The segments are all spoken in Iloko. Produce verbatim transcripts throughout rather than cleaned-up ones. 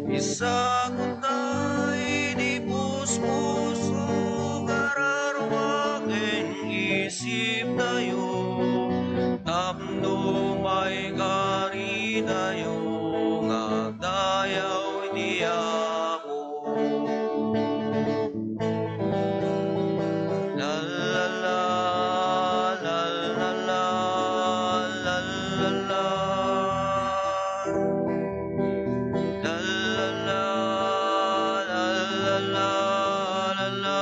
Isagutta idi puspuso nga raruaken isiptayo, tapno maikaritayo nga agdayaw iti Apo. La, la, la, la, la, la, la, la. La, la, la, la, la, la, la.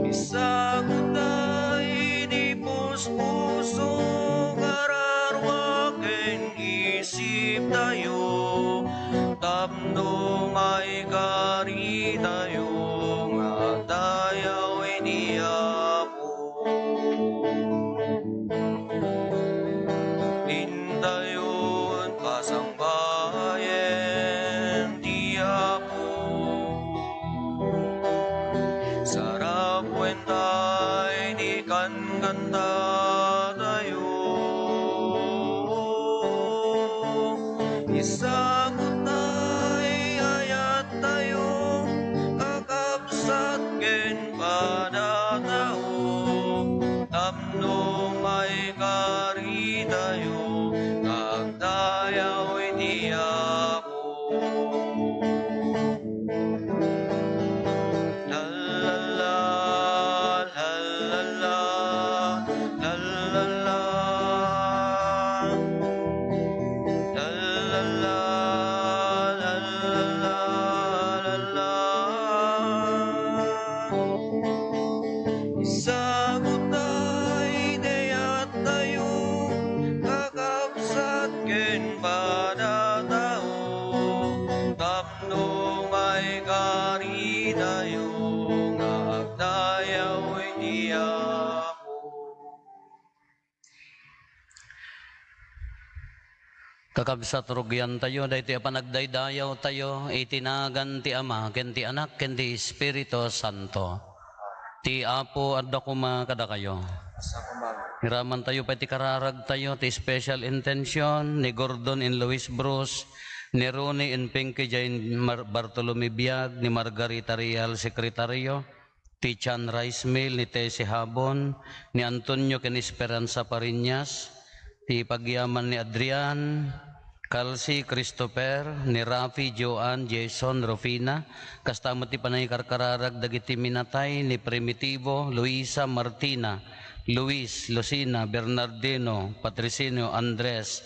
Isagutta idi puspuso nga raruaken isiptayo, tapno maikaritayo nga agdayaw iti Apo. Intayon pasangbayen ti Apo. Sarap wen tay ti kankantatayo. Isagutta ti ayattayo, kakabsat ken padatao, tapno maikaritayo nga agdayaw iti Apo. La, la, la, la, la, la. La, la, la. La, la, la, la, la, la, la. Isagutta ti ayattayo, kakabsat ken padatao, tapno maikaritayo nga agdayaw iti Apo. Kakabsat, rugiantayo daytoy a panagdaydayawtayo iti nagan ti Ama, ken ti Anak, ken ti Espiritu Santo. Ti Apo adda koma kadakayo. Iramantayo pay ti kararagtayo, ti special intention ni Gordon and Luis Bruce, ni Ronnie and Pinky Jane Mar-, Bartolome Biag, ni Margarita Real, Sekretario, ti Chan Rice Mill, ni Tessie Habon, ni Antonio ken Esperanza Pariñas, ti pagyaman ni Adrian, Calci, Christopher, ni Rafi, Joan, Jason, Rufina, kasta met ti panangikarkararag dagiti minatay ni Primitivo, Luisa, Martina, Luis, Lucina, Bernardino, Patricinio, Andres,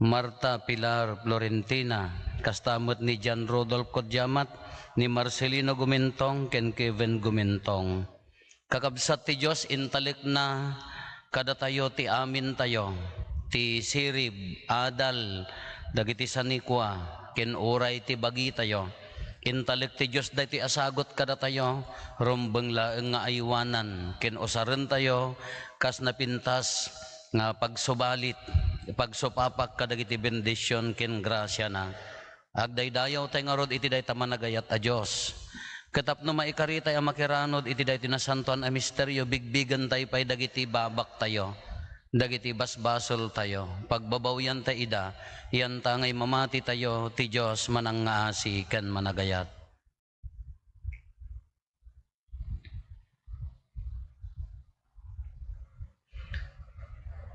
Marta, Pilar, Florentina, kasta met ni John Rudolph Codiamat, ni Marcelino Gumintong, ken Kevin Gumintong. Kakabsat ti Dios, intalekna kadatayo ti amintayo, ti sirib, adal, dagiti sanikua, ken uray ti bagitayo. Intalek ti Dios daytoy a sagut kadatayo, rumbeng laeng nga aywanan, ken usarentayo kas napintas nga pagsubalit, pagsupapak kadagiti bendision ken grasiana. Agdaydayawtay ngarud iti dayta managayat a Dios. Ket tapno maikaritay a makiranod iti daytoy nasantoan a misterio, bigbigentay pay dagiti babaktayo, dagiti basbasoltayo. Pagbabawiantay ida, yanta nga imamatitayo ti Dios manangngaasi ken managayat.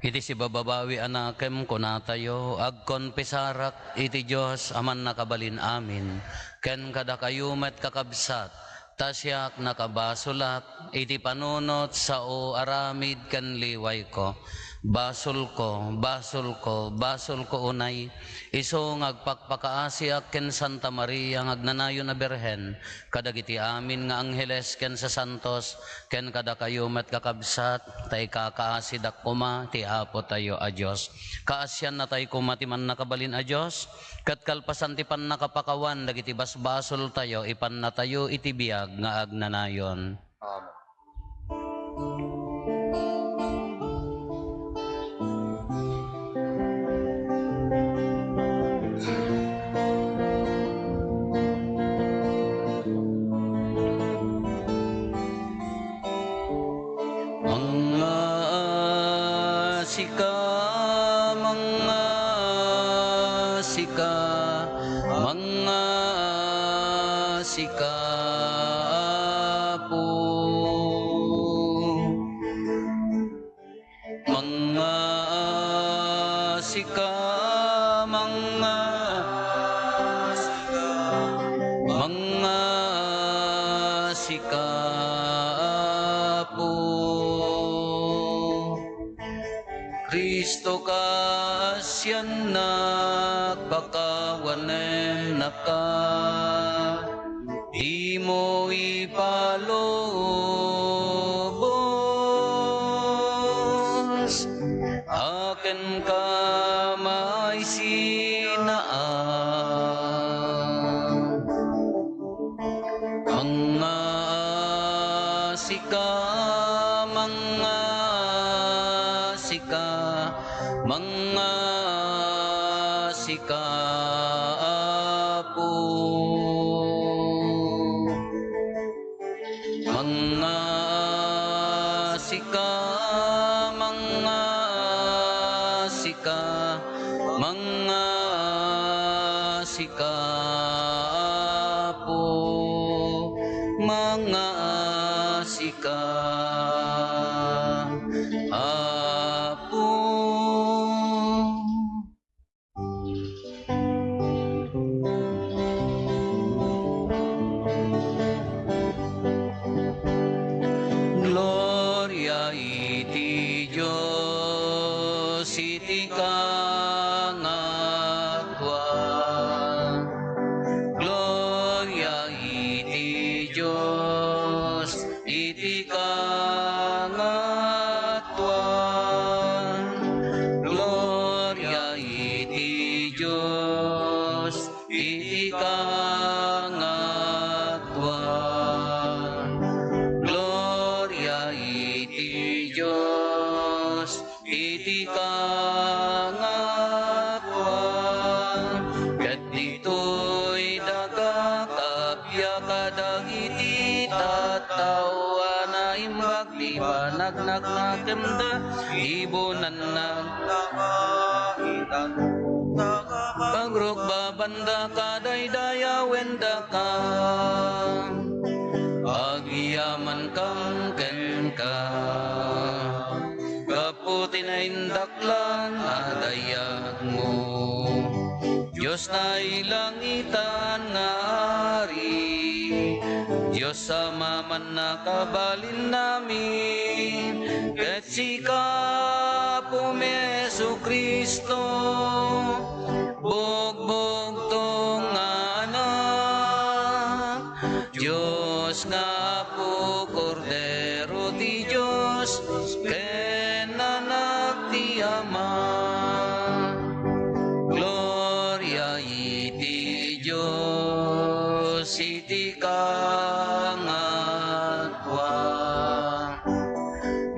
Iti sibababawi a nakem, kunatayo, agkonfesarak iti Dios a Mannakabalin-amin, ken kadakayo met, kakabsat, ta siak nakabasolak iti panunot, sao, aramid, ken liwayko. Basolko, basolko, basolko unay, isu nga agpakpakaasiak ken Santa Maria nga agnanayon a Birhen, kadagiti amin nga angheles ken sasantos, ken kadakayo met, kakabsat, ta ikakaasidak koma ti Apotayo a Dios. Kaasiannatay koma ti Mannakabalin a Dios, ket kalpasan ti pannakapakawan dagiti basbasoltayo, ipannatayo iti biag nga agnanayon. Amen. Mangngaasika, mangngaasika. Mangngaasika, mangngaasika, mangngaasika, Apo. Kristo, kaasiannak, pakawanennaka. Dimo ipalubos a kenka maisinaan. Mangngaasika, mangngaasika, mangngaasika, Apo. Mangngaasika, mangngaasika, mangngaasika, Apo, mangngaasika, Apo. Gloria iti Dios iti kangatuan. Gloria iti Dios iti kangatuan. Gloria iti Dios iti kangatuan. Gloria iti Dios iti kangatuan. Ket ditoy daga, kappia kadagiti tattao a naimbag ti panagnagnakemda, ibunanna. Pagrukbabanda, kadaydayawendaka. Agyamankam kenka. Gapu ti naindaklan a dayagmo, Dios nailangitan nga Ari, Dios a mamannakabalinnamin, ket sika, Apom Jesu-Cristo, bugbugtong nga Anak, Dios nga Apo, Kordero ti Dios, ken Anak ti Ama. Gloria iti Dios iti kangatuan.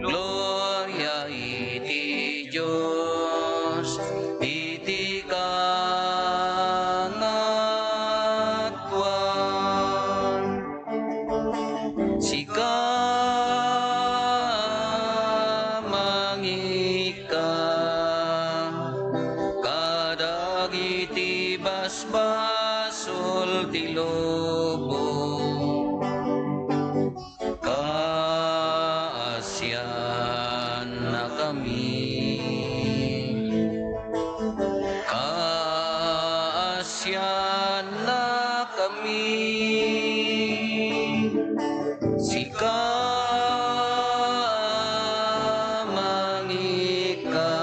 Gloria iti Dios iti kangatuan. Sika, mangika kadagiti basbasol ti lubong. Kaasiannakami. Kaasiannakami. Sika, mangika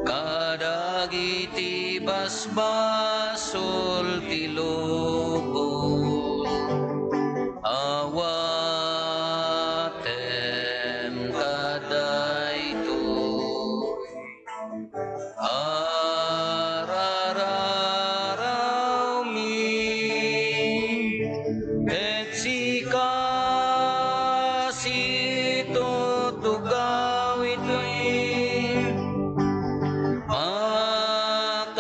kadagiti basbasol ti lubong. Awatem kadaytoy. Arararawmi, ket sika situtugaw itoy. Makannawan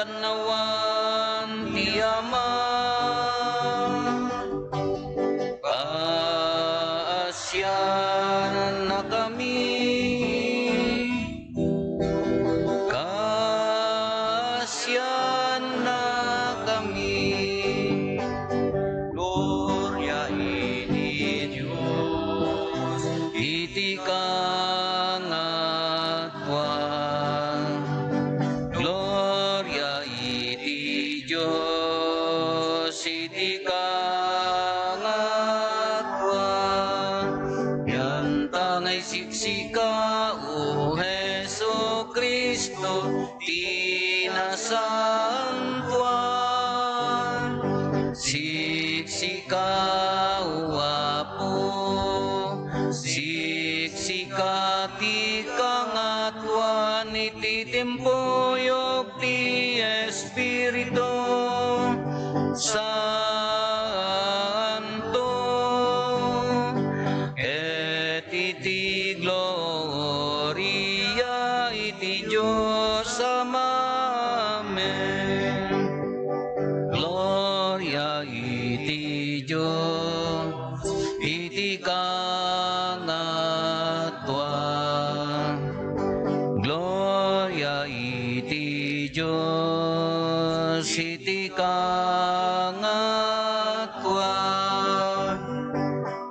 Cristo ti nasantoan. Siksika, O Apo, siksika ti kangatoan iti timpuyog ti Espiritu Santo, ket iti gloria iti Dios Ama. Amen. Gloria iti Dios iti kangatoan. Gloria iti Dios iti kangatoan.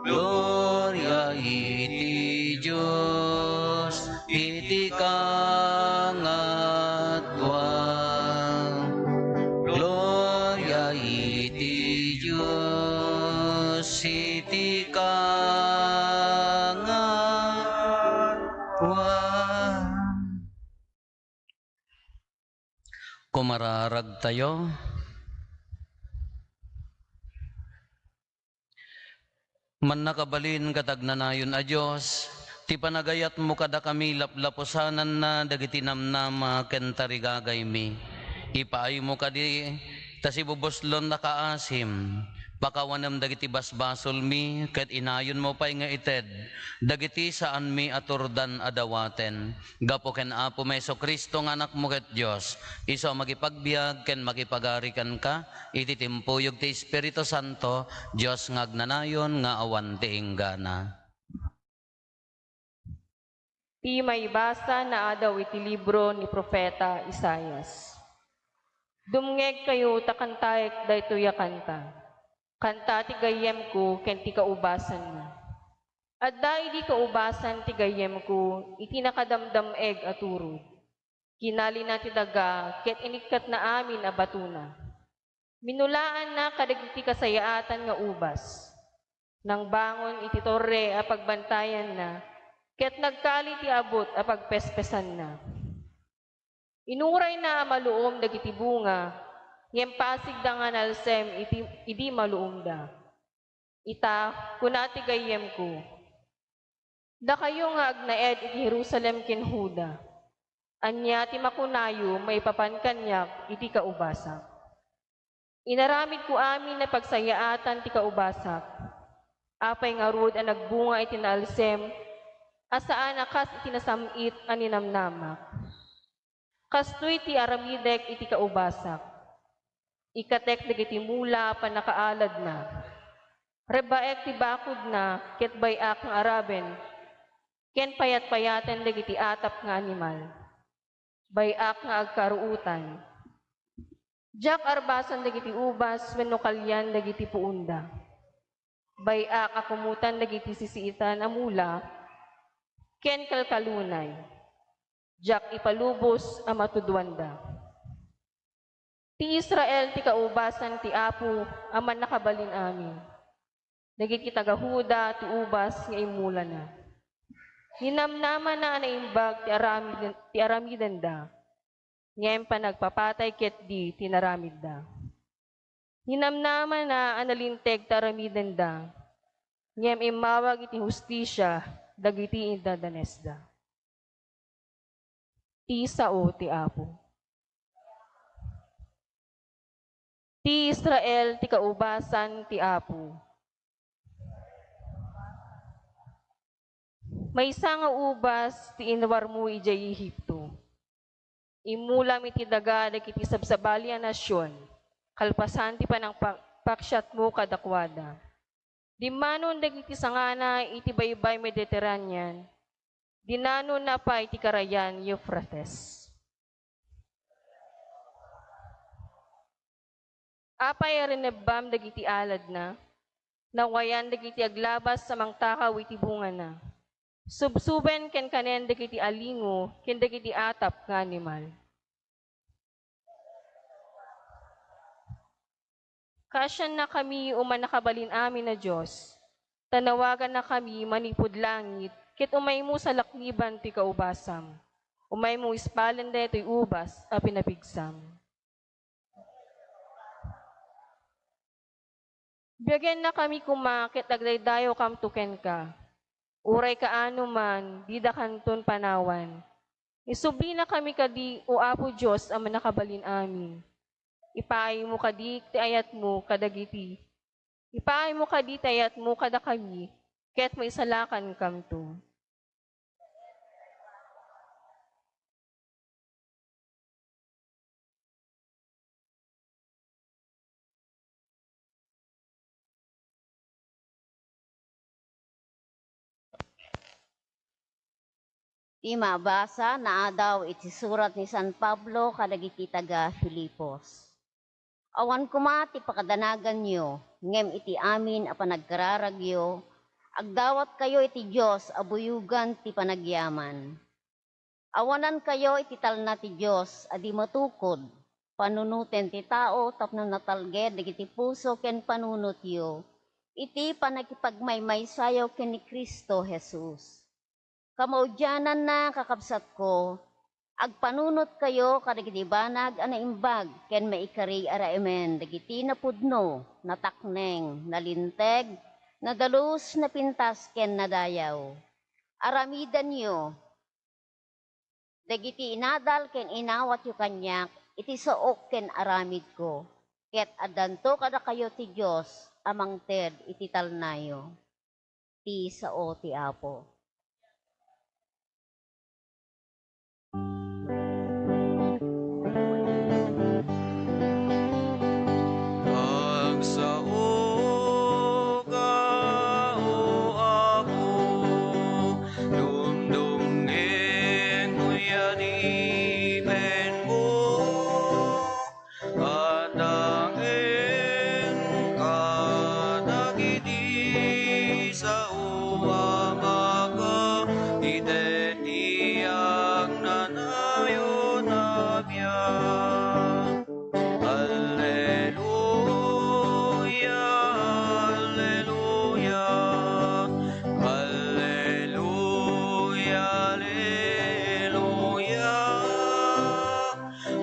Gloria iti Dios iti kangatoan. Gloria iti Dios iti kangatoan. Kumararagtayo. Mannakabalin ket agnanayon a Dios, ti panagayatmo kadakami laplapusananna dagiti namnama ken tarigagaymi. Ipaaymo kadi ta sibubuslon a kaasim, pakawanem dagiti basbasolmi ket inayonmo pay nga ited dagiti saanmi a turdan a dawaten. Gapu ken Apomi Jesu-Cristo nga Anakmo ket Dios, isu a makipagbiag ken makipagari kenka iti timpuyog ti Espiritu Santo, Dios nga agnanayon nga awan ti inggana. Ti maibasa naadaw iti libro ni Profeta Isaias. Dumngegkayo ta kantaek daytoy a kanta. Kanta ti gayyemko ken ti kaubasanna. Adda idi kaubasan ti gayyemko iti nakadamdam-eg a turod. Kinalina ti daga ket inikkatna amin a batona. Minulaanna kadagiti kasayaatan nga ubas. Nangbangon iti torre a pagbantayanna ket nagkali ti abut a pagpespesanna. Inurayna a maluom dagiti bunga, ngem pasigda nga nalsem iti, idi maluomda. Ita, kuna ti gayyemko, dakayo nga agnaed iti Jerusalem ken Juda, ania ti makunayo maipapan kaniak iti kaubasak? Inaramidko amin a pagsayaatan ti kaubasak. Apay ngarud a nagbunga iti naalsem a saan a kas iti nasam-it a ninamnamak? Kastoy ti aramidek iti kaubasak. Ikkatek dagiti mula a pannakaaladna. Rebbaek ti bakodna ket bay-ak nga araben, ken payatpayaten dagiti atap nga animal. Bay-ak nga agkaruotan. Diak arbasan dagiti ubas wenno kalian dagiti puonda. Bay-ak a kumotan dagiti sisiitan a mula ken kalkalunay. Diak ipalubos a matuduanda. Ti Israel ti kaubasan ti Apo a Mannakabalin-amin. Dagiti taga-Juda ti ubas nga immulana. Ninamnamana a naimbag ti aramid-, ti aramidenda, ngem panagpapatay ketdi ti naramidda. Ninamnamana a nalinteg ti aramidenda, ngem immawag iti hustisia dagiti indadanesda. Ti sao ti Apo. Ti Israel ti kaubasan ti Apo. Maysa nga ubas ti inwarmo idiay Egipto. Immulam iti daga dagiti sabsabali a nasion, kalpasan ti panangpa-, paksiatmo kadakuada. Dimmanon dagiti sangana iti baybay Mediterranean, dinanonna pay ti karayan Eufrates. Apay a rinebbam dagiti aladna, nawayan dagiti aglabas a mangtakaw iti bungana. Subsuben ken kanen dagiti alingo ken dagiti atap nga animal. Kaasiannakami, O Mannakabalin-amin a Dios, ta nawagannakami manipud langit ket umaymo salakniban ti kaubasam. Umaymo ispalen daytoy ubas a pinapigsam. Biagennakami koma ket agdaydayawkamto kenka. Uray kaano man, didakanton panawan. Isublinakami kadi, O Apo Dios a Mannakabalin-amin. Ipaaymo kadi ti ayatmo kadagiti. Ipaaymo kadi ti ayatmo kadakami, ket maisalakankamto. Ti mabasa naadaw iti surat ni San Pablo kadagiti taga-Filipos. Awan koma ti pakadanaganyo, ngem iti amin a panagkararagyo, agdawatkayo iti Dios a buyogan ti panagyaman. Awanankayo iti talna ti Dios a di matukod, panunoten ti tao tapno natalged dagiti puso ken panunotyo iti pannakipagmaymaysayo ken ni Cristo Jesus. Kamaudiananna, kakabsatko, agpanunotkayo kadagiti banag a naimbag ken maikari a raemen dagiti napudno, natakneng, nalinteg, nadalus, napintas, ken nadayaw. Aramidenyo dagiti inadal ken inawatyo kaniak iti saok ken aramidko, ket addanto kadakayo ti Dios a mangted iti talnayo. Ti sao ti Apo. Agsaoka, O Apo, dumdumngegmo yadipenmo. Adda kenka dagiti sao a makaiteddi agnanayon a biag. Alleluia, alleluia, alleluia, alleluia.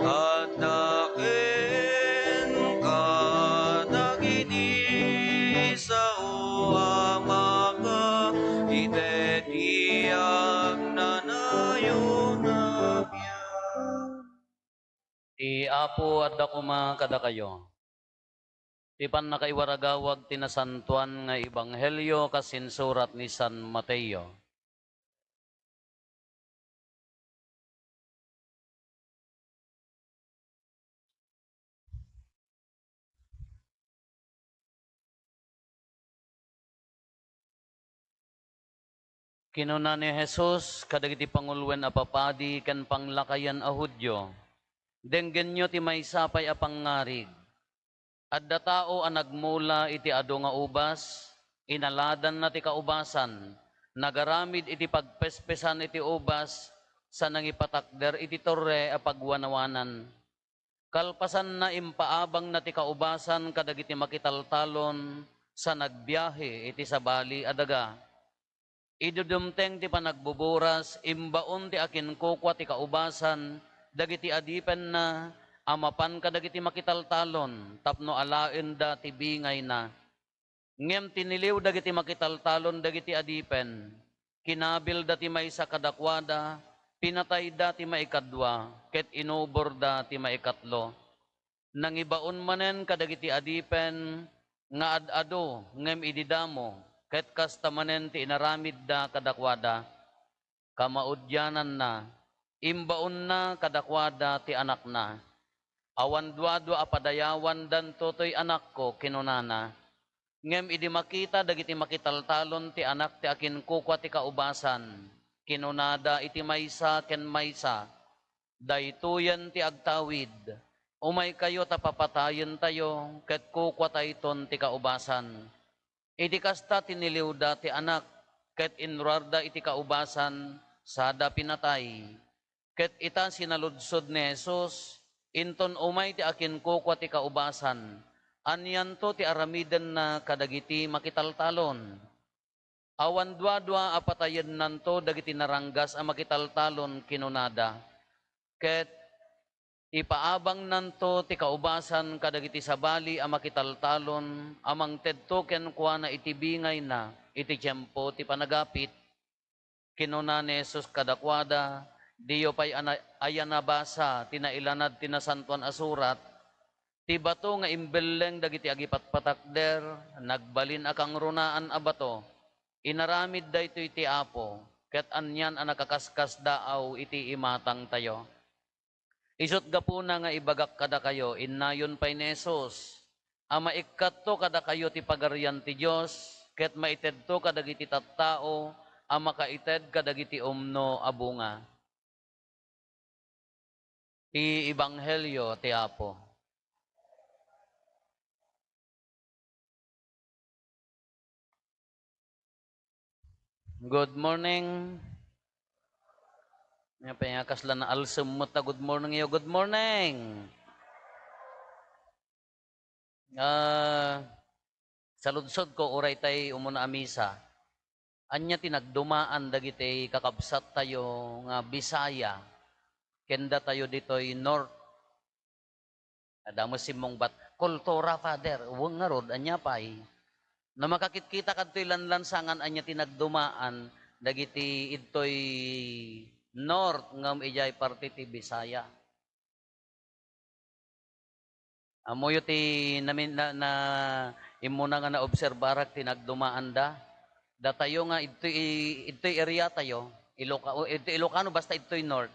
Adda kenka dagiti sao a makaiteddi agnanayon a biag. Ti Apo adda koma kadakayo. Ti pannakaiwaragawag ti nasantoan nga ebanghelio kas insurat ni San Mateo. Kinuna ni Jesus kadagiti panguloen a papadi ken panglakayen a Judio, "Denggenyo ti maysa pay a pangngarig. Adda tao a nagmula iti adu nga ubas, inaladanna ti kaubasan, nagaramid iti pagpespesan iti ubas, sa nangipatakder iti torre a pagwanawanan. Kalpasanna, impaabangna ti kaubasan kadagiti makitaltalon sa nagbiahe iti sabali a daga. Idi dumteng ti panagbuburas, imbaon ti akinkukua ti kaubasan dagiti adipenna a mapan kadagiti makitaltalon tapno alaenda ti bingayna. Ngem tiniliw dagiti makitaltalon dagiti adipen, kinabilda ti maysa kadakuada, pinatayda ti maikadua, ket inuborda ti maikatlo. Nangibaon manen kadagiti adipen nga ad-adu ngem idi damo, ket kasta manen ti inaramidda kadakuada. Kamaudiananna, imbaonna kadakuada ti anakna. Awan duadua a padayawandanto toy anakko, kinunana. Ngem idi makita dagiti makitaltalon ti anak ti akinkukua ti kaubasan, kinunada iti maysa ken maysa, "Daytoyen ti agtawid. Umaykayo ta papatayentayo ket kukuatayton ti kaubasan." Iti kasta, tiniliwda ti anak ket inruarda iti kaubasan sada pinatay. Ket ita, sinaludsod ni Jesus, "Inton umay ti akinkukua ti kaubasan, anianto ti aramidenna kadagiti makitaltalon?" Awan duadua a patayennanto dagiti naranggas a makitaltalon, kinunada. Ket ipaabangnanto ti kaubasan kadagiti sabali a makitaltalon a mangtedto kenkuana iti bingayna iti tiempo ti panagapit. Kinuna ni Jesus kadakuada, "Diyo pay ana-, aya nabasa ti nailanad ti Nasantoan a Surat? Ti bato nga imbelleng dagiti agipatpatakder, nagbalin a kangrunaan a bato. Inaramid daytoy ti Apo, ket anian a nakaskasdaaw iti imatangtayo." Isut' gapuna nga ibagak kadakayo, innayon pay ni Jesus a maikkatto kadakayo ti Pagarian ti Dios ket maitedto kadagiti tattao a makaited kadagiti umno a bunga. Ti Ebanghelio ti Apo. Good morning. Nga pa nga kasla naalsem met ta good morning yo. Good morning. Ah, saludsodko, uray tay umuna a misa, ania ti nagdumaan dagiti kakabsattayo nga Bisaya ken datayo ditoy North? Adda met simmungbat, "Kultura, Father." Wen ngarud, ania pay? No makakitkita kadtoy lanlansangan, ania ti nagdumaan dagiti idtoy North ngem idiay parte ti Bisaya? Ammoyo ti namin-, na, na, immuna nga naobserbarak ti nagdumaanda. Datayo nga idtoy, idtoy area tayo, Iloca-, o idtoy Ilocano, basta idtoy North,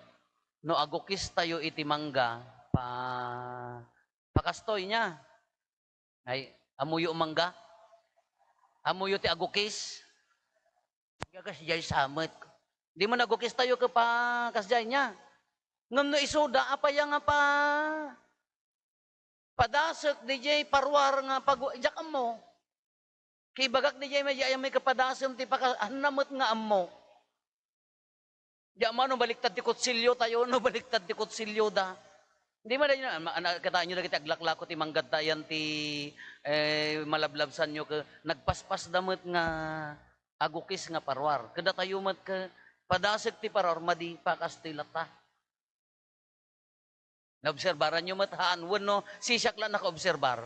no agukis tayo iti mangga, pa-, pakastoy nia. Ay, ammoyo mangga? Ammoyo ti agukis? Kasdiay sa met. Di man agukis tayo ket pa-, kasdiay nia. Ngem no isuda, apay nga pa-, padasek diay paruar nga pagu-, diak ammo. Kibagak diay, may, may kapadasem ti paka-, anna met nga ammo. Diak ammo no baliktad ti kutsilio tayo, no baliktad ti kutsilio da. Di man dayon, ma-, ana-, kitaenyo dagiti aglaklako ti manggadtayan ti, eh, malablabsanyo ke, nagpaspasda met nga agukis nga paruar. Kadatayo met ke, padasek ti paruar, madi, pakastoy latta. Naobserbaranyo met, haan? Wenno, sisiak la nakaobserbar?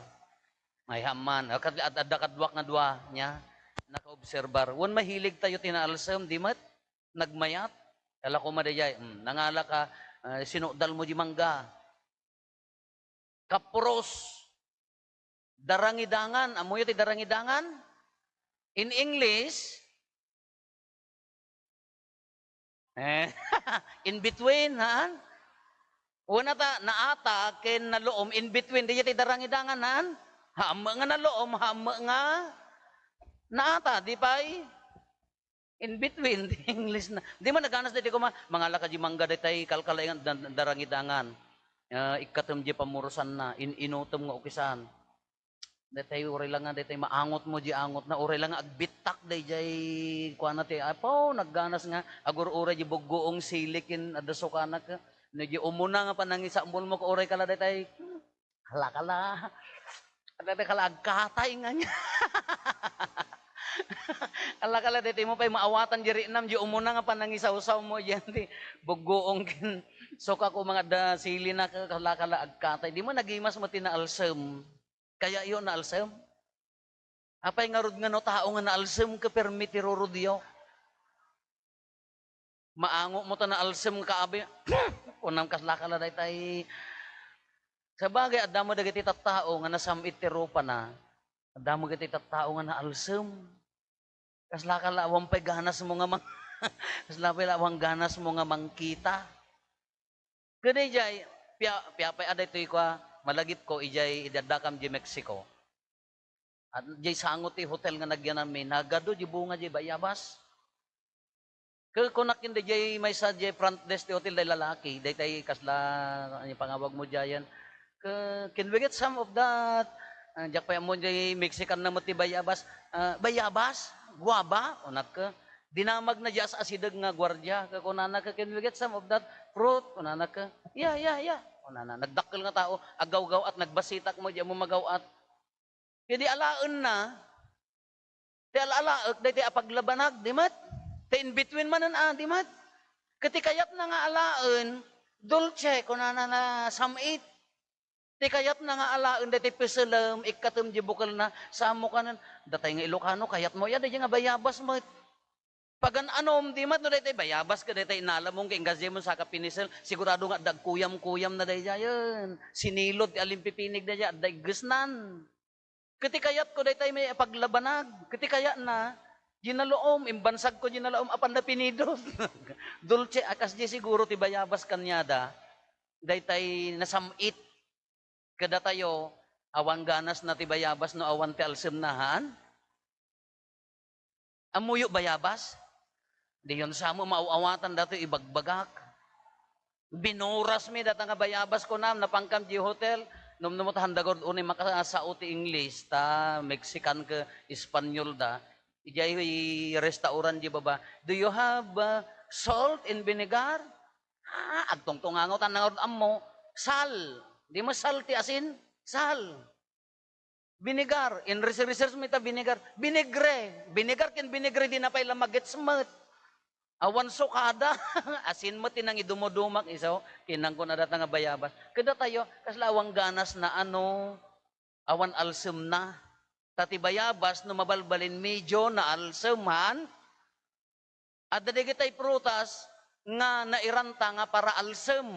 Ay, haan man. Kad-, ad-, adda kaduak nga dua, nia, nakaobserbar. Wen, mahilig tayo ti naalsem, di met? Nagmayat. Kala ko madayay, hmm, nangala ka, ah, sinukdal mo di mangga. Kapros. Darangidangan. Ammoyo ti darangidangan? In English, eh, in between, haan? Una ta, naata ken naluom, in between, diay ti darangidangan, haan? Haan met nga naluom, haan met nga naata, di pay? In between, ti English na. Di man naganas daytoy kuma, mangala ka di mangga daytay kalkalaingan, dan-, darangidangan. Ah, ikkatem di pamurusanna, in-inutem nga ukisan. Daytay uray la nga, daytay maangot mo di angot na, uray la nga agbittak dayjay kuana ti, apo, nagganas nga, agur-uray di bugguong sili ken adda sukana ka. No di umuna nga panangisambol mo ka uray kala daytay, hmm, Kala, kala. Kala, kala, agkatay nga niya. Kala, kala, daytoy mo pay maawatan di riknam, di umuna nga panangisawsaw mo, diyan ti bugguong ken suka ko mga da sili na, kala, kala, agkatay. Di mo nagimas mo ti naalsem. Kaya yo naalsem? Apay ngarud nga no tao nga naalsem ket permi ti rurudyo? Maangot mo ta naalsem ka abi. Kunam kasla kala daytay. Sabagay, adda mo dagiti tattao nga nasam-it ti rupana. Adda mo dagiti tattao nga naalsem. Kasla kala awan pay ganas mo nga mang-, kasla pay la awan ganas mo nga mangkita. Ken idiay, pia-, pia pay a daytoy kua, malagipko idiay, idi addakam di Mexico. At diay sango ti hotel nga nagyananmi, nagadu di bunga di bayabas. Ke-, kunak ken diay maysa diay front desk ti hotel, diay lalaki, daytay kasla, ano, pangawag mo diayen. Ke-, "Can we get some of that?" Ah, diak pay ammo diay Mexican na met ti bayabas. Ah, "Bayabas? Guava?" Kunak ke. Dinamagna diay as-asideg nga guardia. Ke-, kunana ke, "Can we get some of that fruit?" Kunana ke. "Yeah, yeah, yeah." Kunana. Nagdakkel nga tao, aggawgaw-at, nagbasitak mo, di ammo magaw-at. Ket idi alaenna, Ti al-alaek, daytoy a paglabanag, di met? Ti in between manen a, di met? Ket ti kayatna nga alaen, dulce, kunana, nasam-it. Ti kayatna nga alaen, daytoy peselem, ikkatem di bukelna, saan mo kanen, datay nga Ilocano, kayatmo, ya, daydiay nga bayabas met. Pagan-anom, di met, no daytoy bayabas ket daytoy inalamon ket inggasyemon saka pinisel, sigurado nga adda agkuyam-kuyamna daydiayen. Sinilod ti alimpipinig daydiay, adda iggesnan. Ket ti kayatko daytoy met a paglabanag. Ket ti kayatna, di naloom, imbansagko di naloom, apan napinidot. Dulce a kasdiay siguro ti bayabas kaniada. Daytoy nasam-it. Kadatayo, awan ganasna ti bayabas no awan ti alsemna, haan? Ammoyo bayabas? Diyon samo maaw-awatan datoy ibagbagak. Binurasmi data nga bayabas, kunam, napankam di hotel. Numnumot handagod unay makasao ti English, ta Mexican ken Espanyol da. Idiay restaurant di baba, "Do you have, uh, salt and vinegar?" Ah, agtungtungango ta nangarud ammo. Sal. Di mo sal ti asin? Sal. Vinegar. In research, research mi ta vinegar. Vinegre. Vinegar ken vinegre, di na pay la magets met. Awan sukada. Asin met ti nangidumudumak isu. Kinangkon a data nga bayabas. Kadatayo, kasla awan ganasna, ano, awan alsemna. Ta ti bayabas, no mabalbalin, medyo naalsem, haan? Adda dagitay prutas nga nairanta nga para alsem.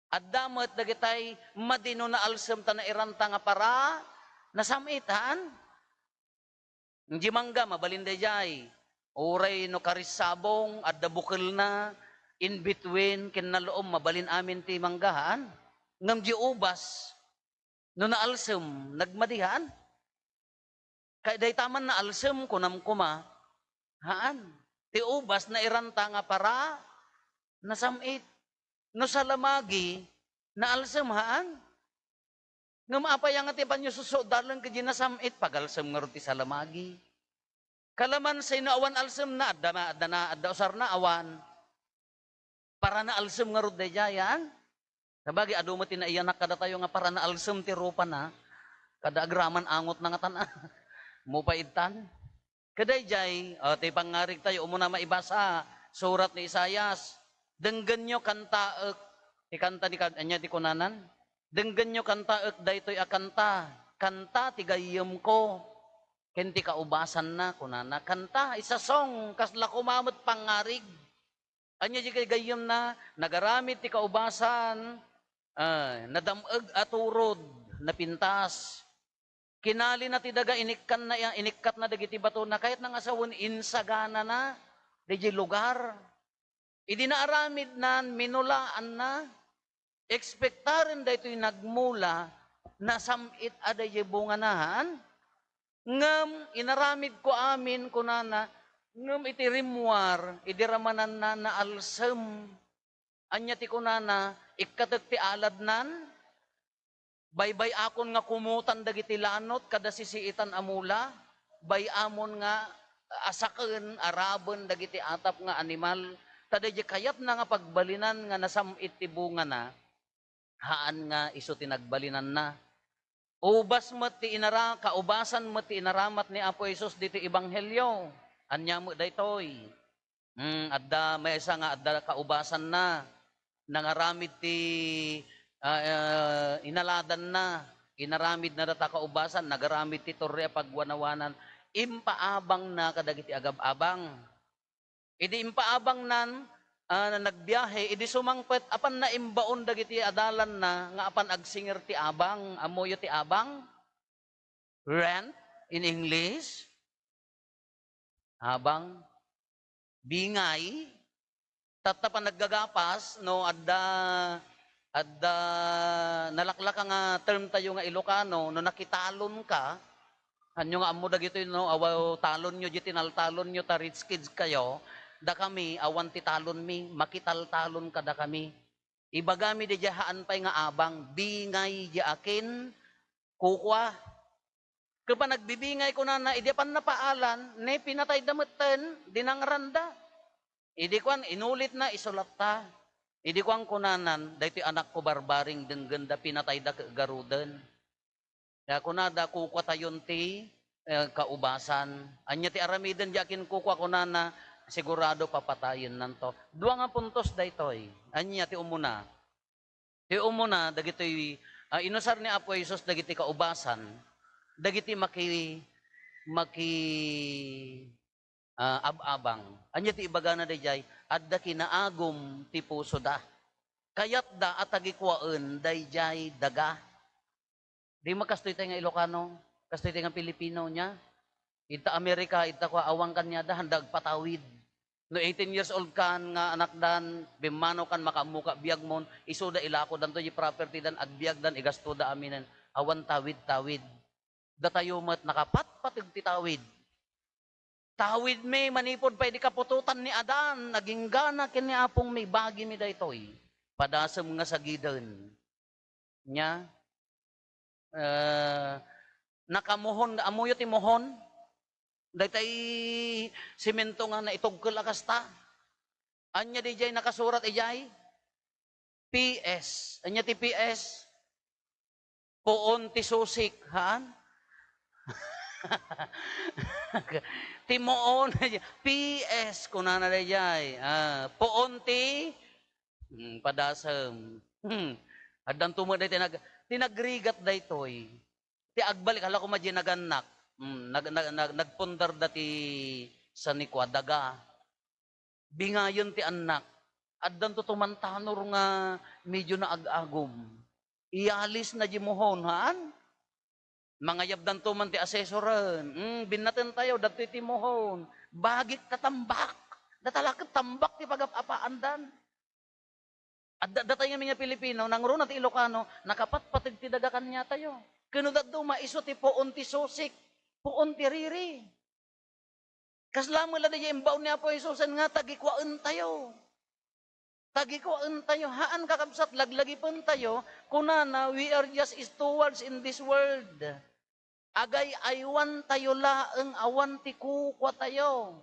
Adda met dagitay madi no naalsem ta nairanta nga para nasam-it, haan? Di mangga, mabalin daydiay. Uray no karissabong, adda bukelna, in between, ken naloom, mabalin amin ti mangga, haan? Ngem di ubas, no naalsem, nagmadi, haan? Kay dayta man naalsem, kunam koma, haan? Ti ubas, nairanta nga para nasam-it. No salamagi, naalsem, haan? Ngem apay nga ti panyo susudalan ket di nasam-it, pagalsem ngarud ti salamagi. Kalamansi no awan alsemna, adda ma-, adda na, adda usarna, awan. Para naalsem ngarud daydiay, haan? Sabagay, adu met ti naiyanak kadatayo nga para naalsem ti rupana. Kada agraman angotna ngatan a. Mupay ittan. Kadaydiay, o, ti pangngarigtayo, umuna maibasa, surat ni Isaias, "Denggenyo, kantaek." Ti kanta ni kad-, ania ti kunanan? "Denggenyo, kantaek daytoy a kanta. Kanta ti gayyemko ken ti kaubasanna," kunana. Kanta, it's a song, kasla koma met pangngarig. Ania di kay gayyemna? Nagaramid ti kaubasan, ah, nadam-eg a turod, napintas. Kinalina ti daga, inikkanna, inikkatna dagiti batona, kayatna nga sawen, insaganana daydiay lugar. Idi naaramidnan, minulaanna. Ekspektaren daytoy nagmula, nasam-it a daydiay bungana, haan? Ngem inaramidko amin, kunana, ngem iti rimmuar, idi ramananna, naalsem. Ania ti kunana? Ikkatek ti aladnan, baybay-akon nga kumotan dagiti lanot kada sisiitan a mula, bay-amon nga asaken, araben dagiti atap nga animal, ta daydiay kayatna nga pagbalinan nga nasam-it ti bungana, haan nga isu ti nagbalinanna. Ubas met ti inara-, kaubasan met ti inaramat ni Apo Jesus ditoy ebanghelio. Ania met daytoy? Hmm, adda maysa nga adda kaubasanna. Nangaramid ti, ah, ah, inaladanna. Inaramidna data kaubasan, nagaramid ti torre a pagwanawanan. Impaabangna kadagiti agab-abang. Idi impaabangnan, ah, nagbiahe, idi sumangpet, apanna imbaon dagiti adalanna nga apan agsingir ti abang. Ammoyo ti abang? Rent in English? Abang? Bingay? Tatta panaggagapas, no, adda, adda nalaklaka nga term tayo nga Ilocano, no nakitalon ka, hanyo nga ammo dagitoy, no, awa talon nyo, di tinaltalon nyo, ta rich kids kayo, dakami, awan ti talon mi, makitaltalon ka dakami. Ibagami di haan pay nga abang, bingay di akin, kukua. Ket panagbibingay kunana, idi apan napaalan, ne pinatayda metten, dinangranda. Idi kuan, inulitna, isulatta. Idi kuan kunanan, daytoy anakko barbaring denggenda, pinatayda ket garuden. Ya kunada, kukuatayon ti eh, kaubasan. Ania ti aramiden diay akinkukua, kunana, sigurado papatayennanto. Dua nga puntos daytoy. Ania ti umuna? Ti umuna, dagitoy, ah, inusar ni Apo Jesus dagiti kaubasan, dagiti maki-, maki-, ah, ab-abang. Ania ti ibagana daydiay? Adda kinaagum ti pusoda. Kayatda a tagikuaen daydiay daga. Di man kastoy tayo nga Ilocano, kastoy tayo nga Pilipino niya. Ita Amerika, ita kua, awan kaniada, handa agpatawid. No eighteen years old kan nga anakdan, bimmano kan makaammo ka biagmon, isuda ilakodanto di property dan, agbiagdan, igastoda aminen. Awan tawid-tawid. Datayo met nakapatpateg ti tawid. Tawidmi manipud pay di kaputotan ni Adan, aginggana ken ni Apongmi, ibagimi daytoy. Padasem nga sagiden. Nia, eh, nakamuhon, ammoyo ti muhon? Daytay semento nga naitugkel a kasta. Ania diay nakasurat idiay? P S. Ania ti P S? Puon ti susik, haan? Ti muon, P S, kunana daydiay. Ah, puon ti, hmm, padasem. Hmm. Addanto met daytoy nag-, ti nagrigat daytoy. Ti agbalik, hala koma diay nagannak. Hmm, nag-, nag-, nag-, nagpundar da ti sanikua, daga. Bingayen ti annak. Addanto tumantanor nga medio naag-agum. Iyalisna diay muhon, haan? Mangayabdanto man ti asesoren. Mm, binnatentayo, datoy ti muhon. Bagik ta tambak. Data la ket tambak ti pagap-apaandan. Adda, datay ngamin nga Pilipino, nangruna ti Ilocano, nakapatpateg ti daga kaniatayo. Ken no dadduma, isu ti puon ti susik, puon ti riri. Kasla met la daydiay imbaon ni Apo Jesusen nga tagikuaentayo. Tagikuaentayo. Haan, kakabsat, laglagipentayo. Kunana, "We are just stewards in this world." Agay-aywantayo laeng, awan ti kukuatayo.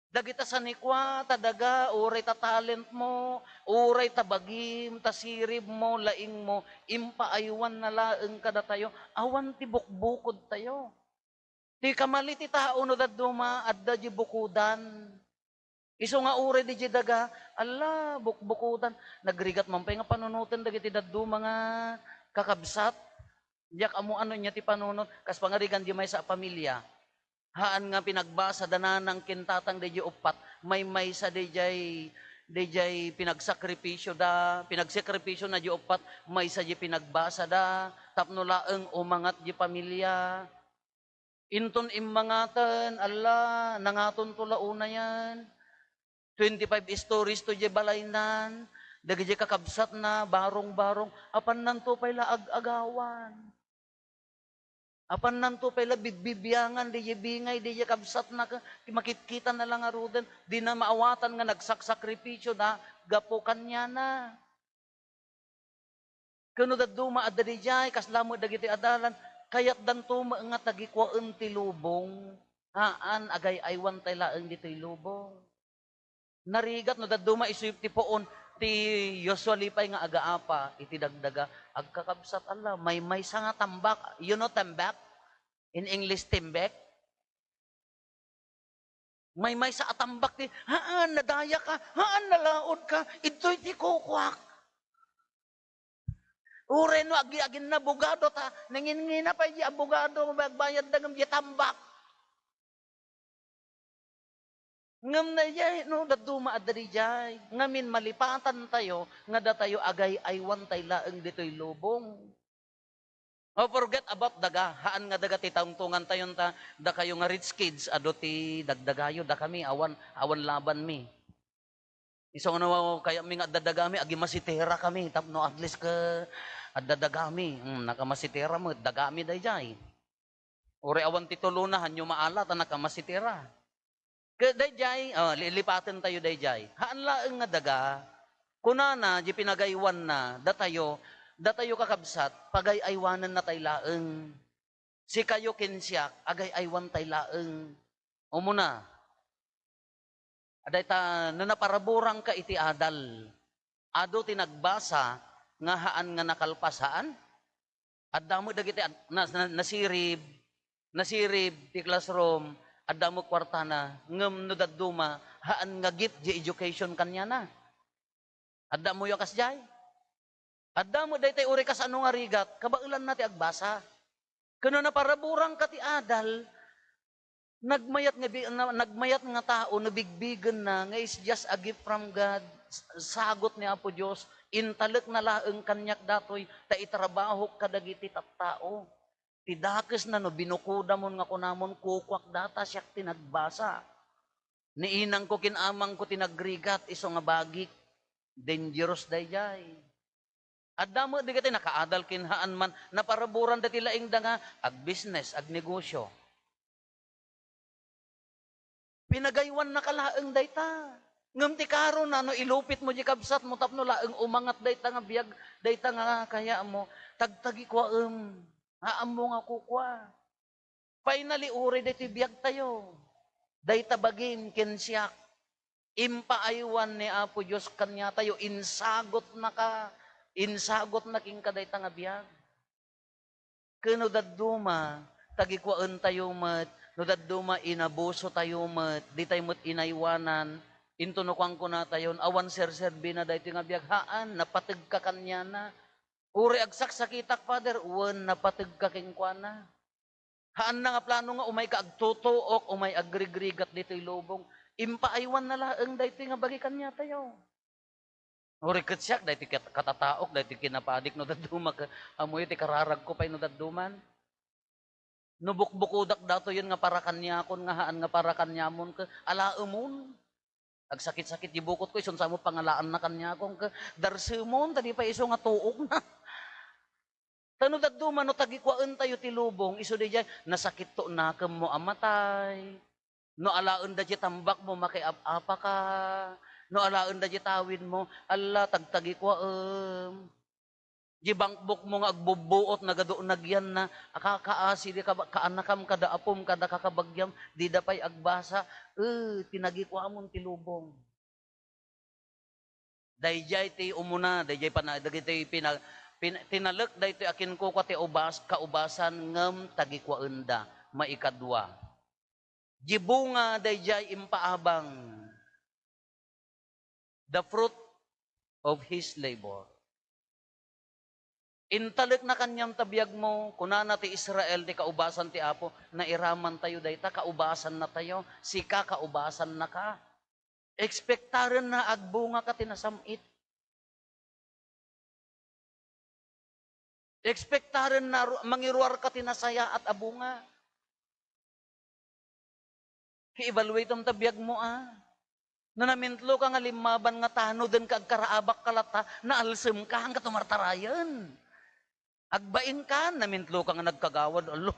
Dagita sanikua, ta daga, uray ta talentmo, uray ta bagim, ta siribmo, laingmo, impaaywanna laeng kadatayo, awan ti bukbukodtayo. Ti kamali ti tao no dadduma, adda diay bukodan. Isu nga uray diay daga, ala, bukbukodan. Nagrigat man pay nga panunoten dagiti dadduma nga kakabsat. Diak ammo no ania ti panunot, kas pangarigan diay maysa a pamilia. Haan nga pinagbasa da nanang ken tatang daydiay uppat, maymaysa daydiay, daydiay pinagsakripisyoda, pinagsakripisyona diay uppat, maysa diay pinagbasada, tapno laeng umangat diay pamilia. Inton immangaten, ala, nangatonto la unayen. Twenty-five stories to diay balaynan, dagiti kakabsatna, barong-barong, apannanto pay la ag-agawan. Apannanto pay la bibbibiangan, diay bingay, diay kabsatna, ka-, makitkitana la ngaruden, dina maawatan nga nagsaksakripisyo na gapu kaniana. Ken no dadduma adda diay, kasla met dagiti adalan, kayatdanto met nga tagikuaen ti lubong. Haan, agay-aywantay laeng ditoy lubong. Narigat no dadduma isu ti puon, ti usually pay nga agaapa iti dagdaga, agkakabsat, ala, maymaysa nga tambak. You know tambak? In English, timbek? Maymaysa a tambak ti, "Haan, nadayaka. Haan, nalaodka. Idtoy ti kukuak." Uray no agi-, agin-abogado ta, nanginngina pay diay abogado, agbayadda ngem diay tambak. Ngem daydiay, no, dadduma adda diay. Ngamin, malipatantayo nga datayo agay-aywantay laeng ditoy lubong. Oh, forget about daga. Haan nga daga ti tungtungantayon ta, dakayo nga rich kids, adu ti dagdagayo, dakami, awan, awan labanmi. Isu nga no, kayatmi nga adda dagami, agimasitera kami, tapno at least ka adda dagami. Hmm, nakamasitera met, dagami daydiay. Uray awan ti tulona, hanyo maala, ta nakamasitera. Ket daydiay, oh, lilipatentayo daydiay. Haan laeng nga daga, kunana, di pinagaywanna, datayo, datayo kakabsat, pagay-aywanennatay laeng. Sikayo ken siak, agay-aywantay laeng. Umuna, adda ita, no naparaburangka iti adal, adu ti nagbasa nga haan nga nakalpas, haan? Adda met dagiti ad-, na-, na-, nasirib, nasirib ti classroom, adda met kuartana, ngem no dadduma, haan nga gift ti education kaniana. Adda moyo a kasdiay? Adda met daytoy uray kasano nga rigat, kabaelanna ti agbasa. Ken no naparaburangka ti adal, nagmayat nga bi-, na-, nagmayat nga tao, nabigbigenna nga it's just a gift from God, s-, sagot ni Apo Dios, intalekna laeng kaniak datoy, ta itrabahok kadagiti tattao. Ti dakesna no binukodamon nga kunamon, "Kukuak data, siak ti nagbasa. Ni inangko ken amangko ti nagrigat, isu nga bagik." Dangerous daydiay. Adda met dagiti nakaadal ken haan man, naparaburan dati laingda nga agbisnes, agnegosyo. Pinagaywannaka laeng dayta. Ngem ti karona, no ilupitmo di kabsatmo tapno laeng umangat dayta nga biag, dayta nga kayatmo, tagtagikuaem. Haanmo nga kukua. Finally, uray daytoy biagtayo. Dayta bagim ken siak. Impaaywan ni Apo Dios kaniatayo, insagotnaka, insagotna kenka dayta nga biag. Ken no dadduma, tagikuaentayo met, no dadduma, inabusotayo met, ditayo met inaywanan, intono kuankunatayon, awan serserbina daytoy nga biag, haan, napategka kaniana. Uray agsaksakitak, Father, wen, napategka kenkuana. Haanna nga plano nga umayka agtutuok, umay agrigrigat ditoy lubong. Impaaywanna laeng daytoy nga bagi kaniatayo. Uray ket siak, daytoy kat-, katataok, daytoy kinapadik no dadduma ket, ammoyo ti kararagko pay no dadduman. No bukbukodak datoyen nga para kaniakon nga haan nga para kaniamon ket alaemon. Agsakit-sakit di bukotko, isun sa mo pangalaanna kaniakon ket darsemon, ta di pay isu nga tuokna. Ta no dadduma, no tagikuaentayo ti lubong, isu daydiay, nasakit to nakemmo a matay. No alaenda ti tambakmo, makiap-apaka. No alaenda ti tawidmo, alla, tagtagikuaem. Di bankbokmo nga agbubbuot, nagadu-, nagyanna, a, ka-, kaasi, di ka ba, kaanakam, kada apom, kada kakabagiam, dida pay agbasa, e, ti nagikuamon ti lubong. Daydiay ti umuna, daydiay pana-, dagiti pina-, pin-, tinalek daytoy a kinkukua ti ubas-, kaubasan ngem tagikuaenda. Maikadua, di bunga daydiay impaabang. The fruit of his labor. Intalekna kaniam ta biagmo, kunana ti Israel, ti kaubasan ti Apo, nairamantayo dayta, kaubasannatayo, sika, kaubasannaka. Ekspektarenna agbungaka ti nasam-it. Ekspektarenna ru-, mangiruarka ti nasayaat a bunga. I-evaluatem ta biagmo, a. No namintlo ka nga limmaban nga tanoden ka, agkaraabak ka latta, naalsem ka, hangga't tumartarayen. Agbaing ka, namintlo ka nga nagkagawad, alo.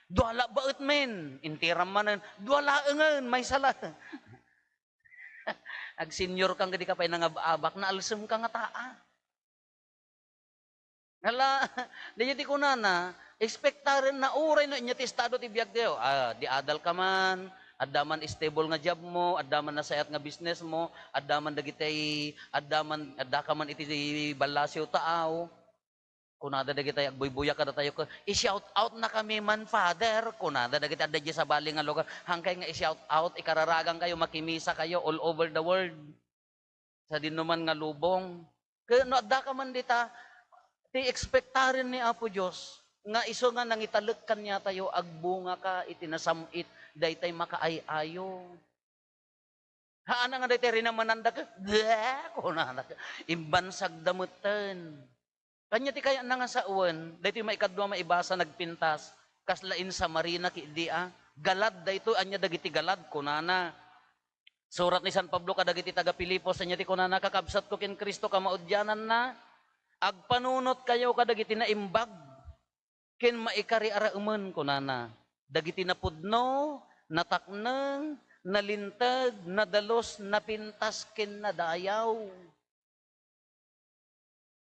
Dua la baet men, intiram manen, dua laengen, maysa la. Agsenior ka nga di ka pay nangab-abak, naalsem ka nga taa. Ala, daydiay ti kunana, ekspektarenna uray no ania ti estado ti biagtayo. A, di adal ka man, adda man stable nga job mo, adda man nasayaat nga business mo, adda man dagiti, adda man, adda ka man iti ballasiw taaw. Kunada dagiti agbuybuya kadatayo ket, "I-shout out na kami man, Father," kunada dagiti adda idiay sabali nga lugar. Hankay nga i-shout out, ikararagankayo, makimisakayo all over the world. Sadinoman nga lubong. Ket no adda ka man dita, ti ekspektaren ni Apo Dios nga isu nga nangitalek kaniatayo, agbungaka iti nasam-it daytay makaay-ayo. Haana nga daytay rinamananda ket, "Bleh," kunana, imbansagda metten. Ania ti kayatna nga sawen? Daytoy maikadua maibasa, nagpintas, kasla insamarina ketdi a. Galad daytoy, ania dagiti galad? Kunana. Surat ni San Pablo kadagiti taga-Filipos, ania ti kunana? Kakabsatko ken Cristo, kamaudiananna, agpanunotkayo kadagiti naimbag ken maikariaraemen, kunana. Dagiti napudno, natakneng, nalinteg, nadalus, napintas, ken nadayaw.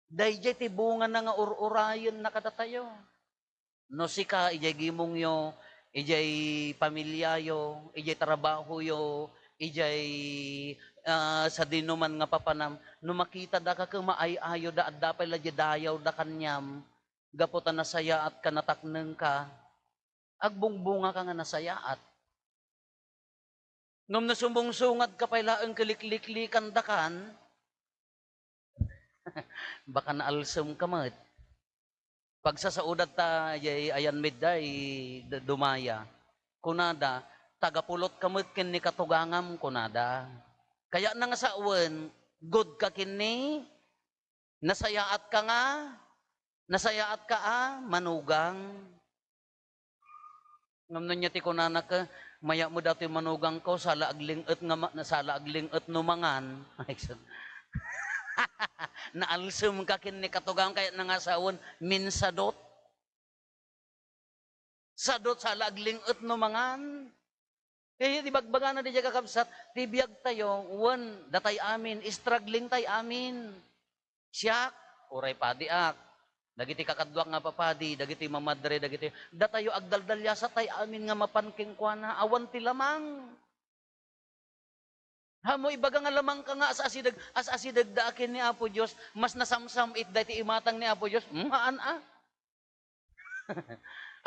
Daydiay ti bungana nga ur-urayenna kadatayo. No sika, idiay gimongyo, idiay pamiliayo, idiay trabahoyo, idiay, ah, sadinoman nga papanam, no makitada ka ket maay-ayoda, adda pay la diay dayawda kaniam, gapu ta nasayaatka, nataknengka, agbungbungaka nga nasayaat. Ngem no sumungsungadka pay laeng ket likliklikandakan, baka naalsemka met. Pagsasaodatta, jay ayan midday d-, dumaya. Kunada, "Tagapulotka met ken ni katugangam," kunada. Kayatna nga sawen, good ka ken ni, nasayaatka nga, nasayaatka a manugang. Ngem no ania ti kunana ket, "Mayat met datoy manugangko, sala agling-et nga ma-, sala agling-et no mangan." Naalsemka ken ni katugangam, kayatna nga sawen, minsadot. Sadot, sala agling-et no mangan. Kaya ti bagbagana diay kakabsat, ti biag tayo, wen, datay amin, struggling tay amin. Siak, uray padiak. Dagiti kakadduak nga papadi, dagiti mamadre, dagiti, datayo agdaldaliasat tay amin nga mapan kenkuana, awan ti lamang. Haan mo ibaga nga lamangka nga as-asideg, as-asideg da ken ni Apo Dios, mas nasamsam-it da iti imatang ni Apo Dios? Hmm, haan a.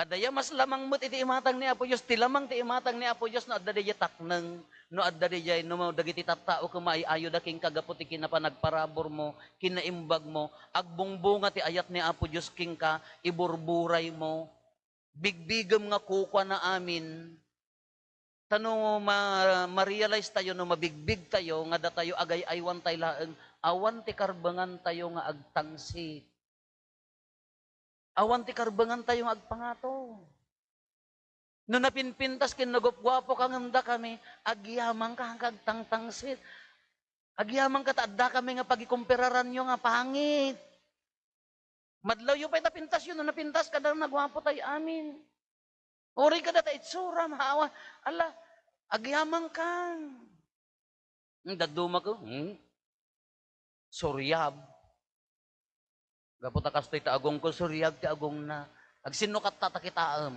Adda ya mas lamang met iti imatang ni Apo Dios, ti lamang ti imatang ni Apo Dios no adda diay takneng, no adda diay, no dagiti tattao ket maay-ayoda kenka gapu ti kinapanagparabur mo, kinaimbag mo, agbungbunga ti ayat ni Apo Dios kenka, iburburay mo, bigbigem nga kukuana amin. Ta no ma-, ma-realize tayo, no mabigbig tayo, nga datayo agay-aywan tay laeng, awan ti karbengan tayo nga agtangsit. Awan ti karbengan tayo nga agpangato. No napinpintas ken nagupguapo ka ngem dakami, agyamanka nga agtangtangsit. Agyamanka ta adda kami nga pagikumpiraranyo nga pangit. Madlawyo pay ta pintasyo, no napintas kada naguapo tay amin. Uray kada ta itsuram, hawa, ala, agyamanka. Hmm, dadduma ko, hmm? Suriab. Gapu ta kastoy ti agongko, suriag ti agongna. Agsinno katta ta kitaem?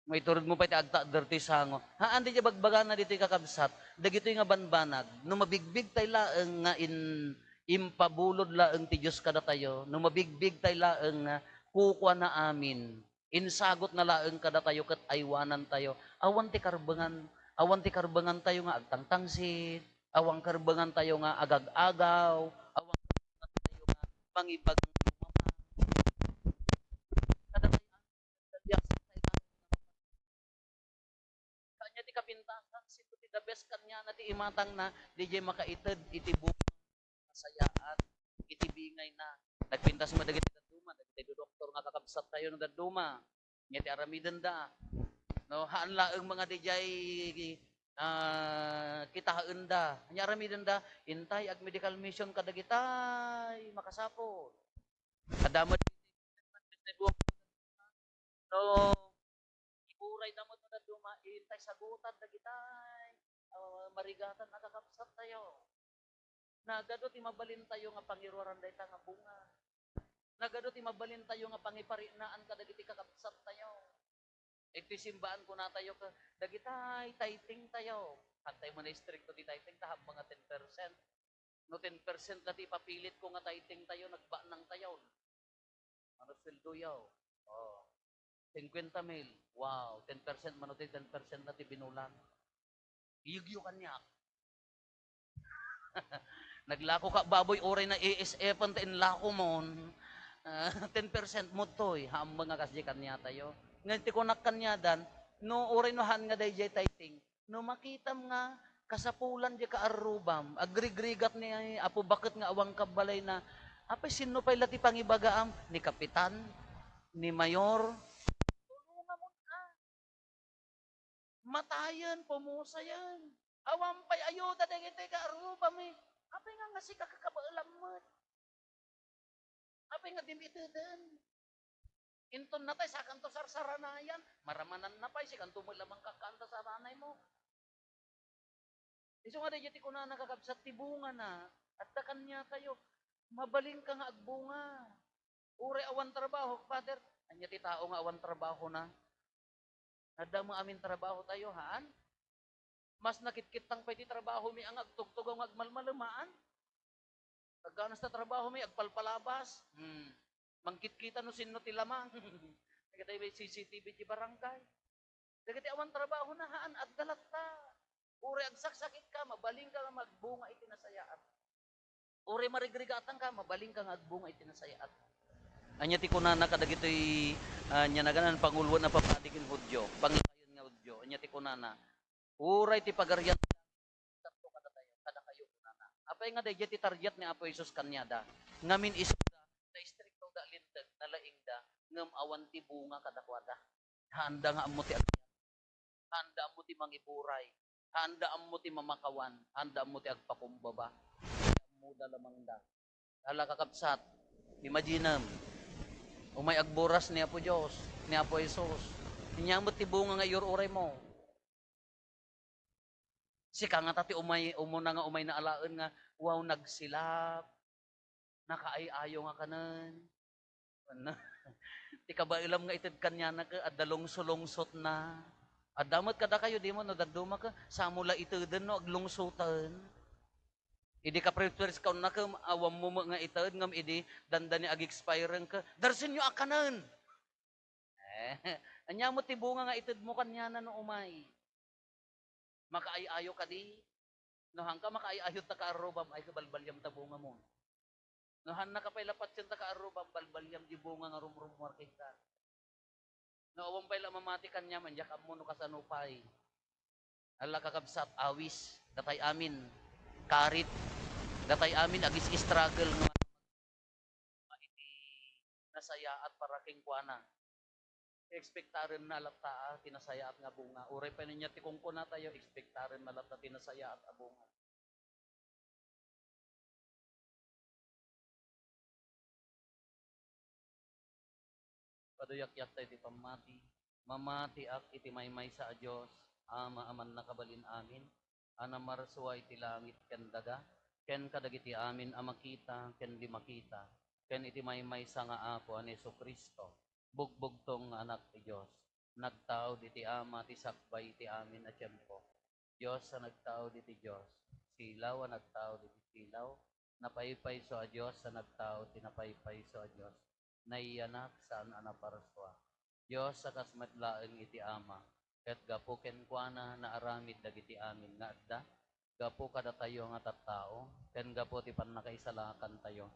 Maitured mo pay ti agtakder ti sango. Haan, diay bagbagana ditoy kakabsat, dagitoy nga banbanag, no mabigbig tay laeng nga in-, impabulod laeng ti Dios kadatayo, no mabigbig tay laeng nga kukuana amin, insagutna laeng kadatayo ket aywanantayo. Awan ti karbengan, awan ti karbengantayo nga agtangtangsit, awan karbengantayo nga agag-agaw, awan karbengantayo nga mangibagang lumamang. Kadatayo, Ania ti kapintasan, sino ti the best kaniana ti imatangna, diay makaited iti bunga, nasayaat, iti bingayna. Nagpintas met dagiti dadduma, dagiti doktor nga kakabsattayo no dadduma. Ania ti aramidenda? No, haan laeng nga diay, ah, kitaenda. Ania aramidenda? Intay, ag-medical mission kadagitay makasapul. Adda met no, iburayda met no dadduma, intay sagutan dagitay, ah, marigatan a kakabsattayo. Nagadu ti mabalintayo nga pangiruaran dayta nga bunga. Nagadu ti mabalintayo nga pangiparinaan kadagiti kakabsattayo. Iti simbaan, kunatayo ket, dagitay tithingtayo. Haantay man a istrikto ti tithing ta, haanmo nga ten percent. No ten percent la ti ipapilitko nga tithingtayo, nagbanangtayo. Mano sueldoyo? Oh. Singkuenta mil. Wow, ten percent, mano ti ten percent la ti binulan? Iyegyo kaniak. Naglakoka baboy, uray na-A S F-en ta inlakomon. Ah, ten percent mo toy, haanmo nga kasdi kaniatayo. Ngem ti kunak kaniadan, no uray no haan nga daydiay tithing, no makitam nga kasapulan diay kaarrubam, agrigrigat ni Apo Baket nga awan kabbalayna, apay, sinno pay la ti pangibagaam? Ni kapitan? Ni mayor? Tulongamon a. Matayen, pumusayen. Awan pay ayuda dagiti kaarrubam, eh. Apay nga, nga sika kakabaelam met? Apay nga dim iteden? Inton natay, sakanto sarsaranayan, maramananna pay, sikanto met la mangkakanta sa nanaymo. Isu nga daydiay ti kunana, kakabsat, ti bungana, adda kaniatayo, mabalinka nga agbunga. Uray awan trabaho, Father, ania ti tao nga awan trabahona? Adda met amin trabahotayo, haan? Mas nakitkittang pay ti trabahomi a nga agtugtugaw nga agmalmalemaan. Agganas ta trabahomi, agpalpalabas. Hmm. Mangkitkita no sinno ti lamang. Dagiti may C C T V ti barangay. Dagiti awan trabahona, haan, adda latta. Uray agsaksakitka, mabalinka nga magbunga iti nasayaat. Uray marigrigatanka, mabalinka nga agbunga iti nasayaat. Ania ti kunana kadagitoy, ah, ania naganan, panguloen a papadi ken Judio, panglakayen nga Judio? Ania ti kunana? Uray ti Pagarian, sadto kadatayo, kadakayo, kunana. Apay nga daydiay ti target ni Apo Jesus kaniada? Ngamin isuda, naistriktoda a linteg, nalaingda, ngem awan ti bunga kadakuada. Haanda nga ammo ti agayat. Haanda ammo ti mangiburay. Haanda ammo ti mamakawan. Haanda ammo ti agpakumbaba. Ammoda lamangda. Ala, kakabsat, imaginem, umay agburas ni Apo Dios, ni Apo Jesus. Ania met ti bunga nga iur-uraymo? Sika ngata ti umay, umuna nga umayna alaen nga, wow, nagsilap, nakaay-ayo nga kanen. Ano? Ti kabaelam nga ited kaniana ket adda lungsolungsotna. Adda met kadakayo, dimo, no dadduma ket samo la iteden no aglungsoten. Idi ka-prepare ka unna ket awanmo met nga ited ngem idi dandani ag-expire ket, "Darsenyo a kanen." Eh, ania met ti bunga nga itedmo kaniana no umay? Makaay-ayo kadi? No haanka makaay-ayo ta kaarrubam, ay, kabalbaliam ta bungamon. No haannaka pay la patien ta kaarrubam, balbaliam di bunga nga rumrummuar kenka. No awan pay la mamati kaniam, diak ammo no kasano pay. Ala, kakabsat, awis, datay amin, karit, datay amin, agis-struggle nga iti nasayaat para kenkuana. Ekspektarenna latta a ti nasayaat nga bunga. Uray pay no ania ti kunkunatayo, ekspektarenna latta ti nasayaat a bunga. Paduyakyak tayo ti pammati. Mamatiak iti maymaysa a Dios, Ama a mannakabalin amin, a namarsua iti langit ken daga, ken kadagiti amin a makita ken di makita, ken iti maymaysa nga Apo a ni Jesu-Cristo, bugbugtong nga Anak ti Dios, nagtaud iti Ama ti sakbay iti amin a tiempo. Dios a nagtaud iti Dios, silaw a nagtaud iti silaw, napaypayso a Dios a nagtaud ti napaypayso a Dios, naiyanak saan a naparsua. Dios a kas met laeng iti Ama, ket gapu kenkuana naaramid dagiti amin nga adda, gapu kadatayo nga tattao, ken gapu ti pannakaisalakantayo.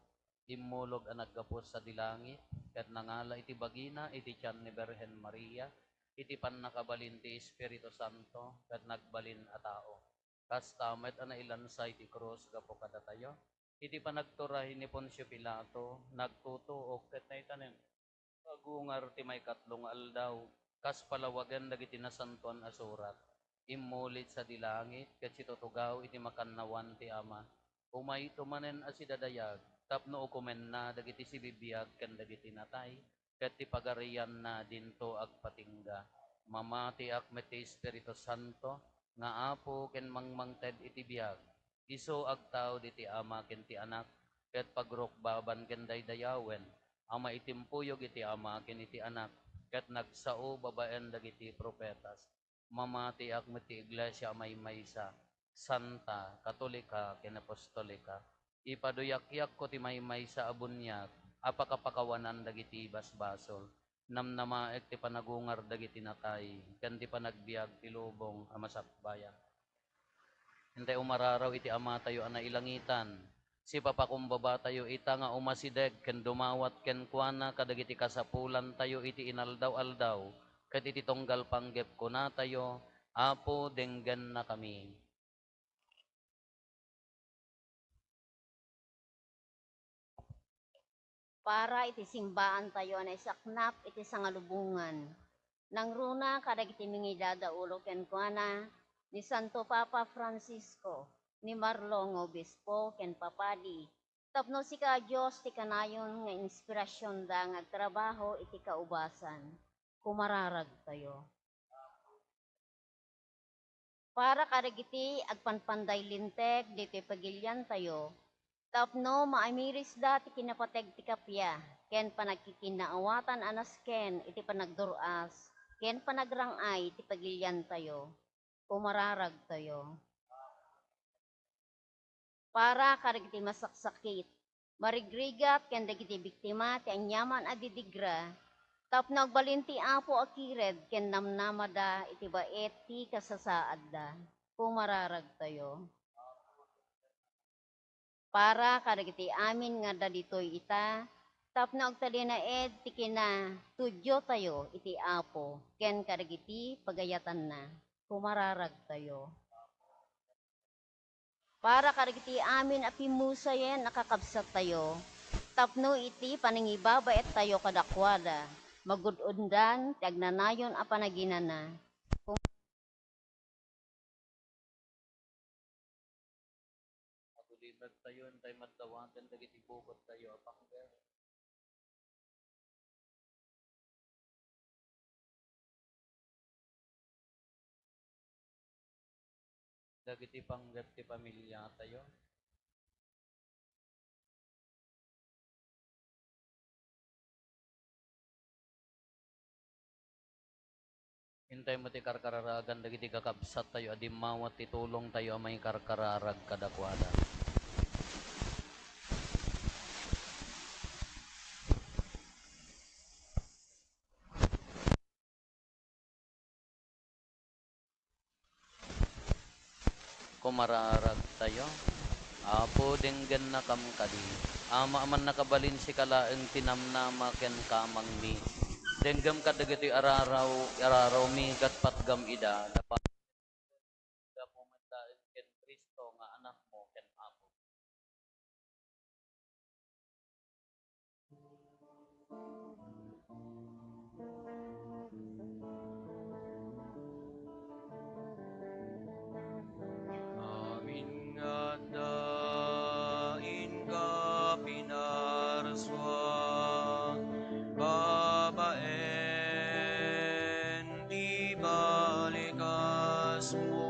Immulog a naggapu sadi langit, ket nangala iti bagina iti tian ni Birhen Maria, iti pannakabalin ti Espiritu Santo, ket nagbalin a tao. Kasta met a nailansa iti krus gapu kadatayo. Iti panagturay ni Poncio Pilato, nagtutuok ket naitanem. Agungar ti maikatlo nga aldaw, kas palawagen dagiti Nasantoan a Surat, immulit sadi langit ket situtugaw iti makannawan ti Ama. Umayto manen a sidadayag tapno ukomenna dagiti sibibiag ken dagiti natay, ket ti pagarianna dinto agpatingga. Mamatiak met ti Espiritu Santo nga Apo ken mangmangted iti biag. Isu agtaud iti Ama ken ti Anak, ket pagrukbaban ken daydayawen a maitimpuyog iti Ama ken iti Anak, ket nagsao babaen dagiti profetas. Mamatiak met ti iglesia a maymaysa, santa, katolika, ken apostolika. Ipaduyakyakko ti maymaysa a buniag a pakapakawanan dagiti basbasol. Namnamaek ti panagungar dagiti natay, ken ti panagbiag ti lubong a masakbayan. Intay umararaw iti Amatayo a nailangitan. Sipapakumbabatayo ita nga umasideg ken dumawat kenkuana kadagiti kasapulantayo iti inaldaw-aldaw, ket iti tunggal panggep kunatayo, Apo, denggennakami. Para iti simbaantayo a naisaknap iti sangalubongan. Nangruna kadagiti mangidadaulo kenkuana ni Santo Papa Francisco, ni Marlo nga Obispo ken Papadi, tapno sika, Dios, ti kanayon nga inspirasionda nga agtrabaho iti kaubasan. Kumararagtayo. Para kadagiti agpanpanday linteg ditoy pagiliantayo, tapno maamirisda ti kinapateg ti kappia ken panagkikinnaawatan a nasken iti panagdur-as ken panagrang-ay ti pagiliantayo. Kumararagtayo. Para kadagiti masaksakit Marigrigat ken dagiti biktima ti aniaman a didigra, tapno agbalin ti Apo a kired ken namnamada iti baet ti kasasaadda. Kumararagtayo. Para kadagiti amin nga adda ditoy ita, tapno agtalinaed ti kinatudiotayo iti Apo ken kadagiti pagayatanna. Kumararagtayo. Para kadagiti amin a pimmusayen a kakabsattayo, tapno iti panangibabaettayo kadakuada, magud-undan ti agnanayon a panaginana. Agulimek tayo, intay maddawaten dagiti bukottayo a panggep. Dagiti panggep ti pamiliatayo. Intay met ti karkararagan dagiti kakabsattayo a dimmawat ti tulongtayo a mangikarkararag kadakuada. Kumararagtayo. Apo, denggennakam kadi. Ama a mannakabalin, sika laeng ti namnama ken kamangmi. Denggem kadagitoy araraw, ararawmi ket patgam ida. Gapu met laeng ken Cristo nga Anakmo ken Apo. Amin nga adda inka pinarsua babaen ti balikasmo,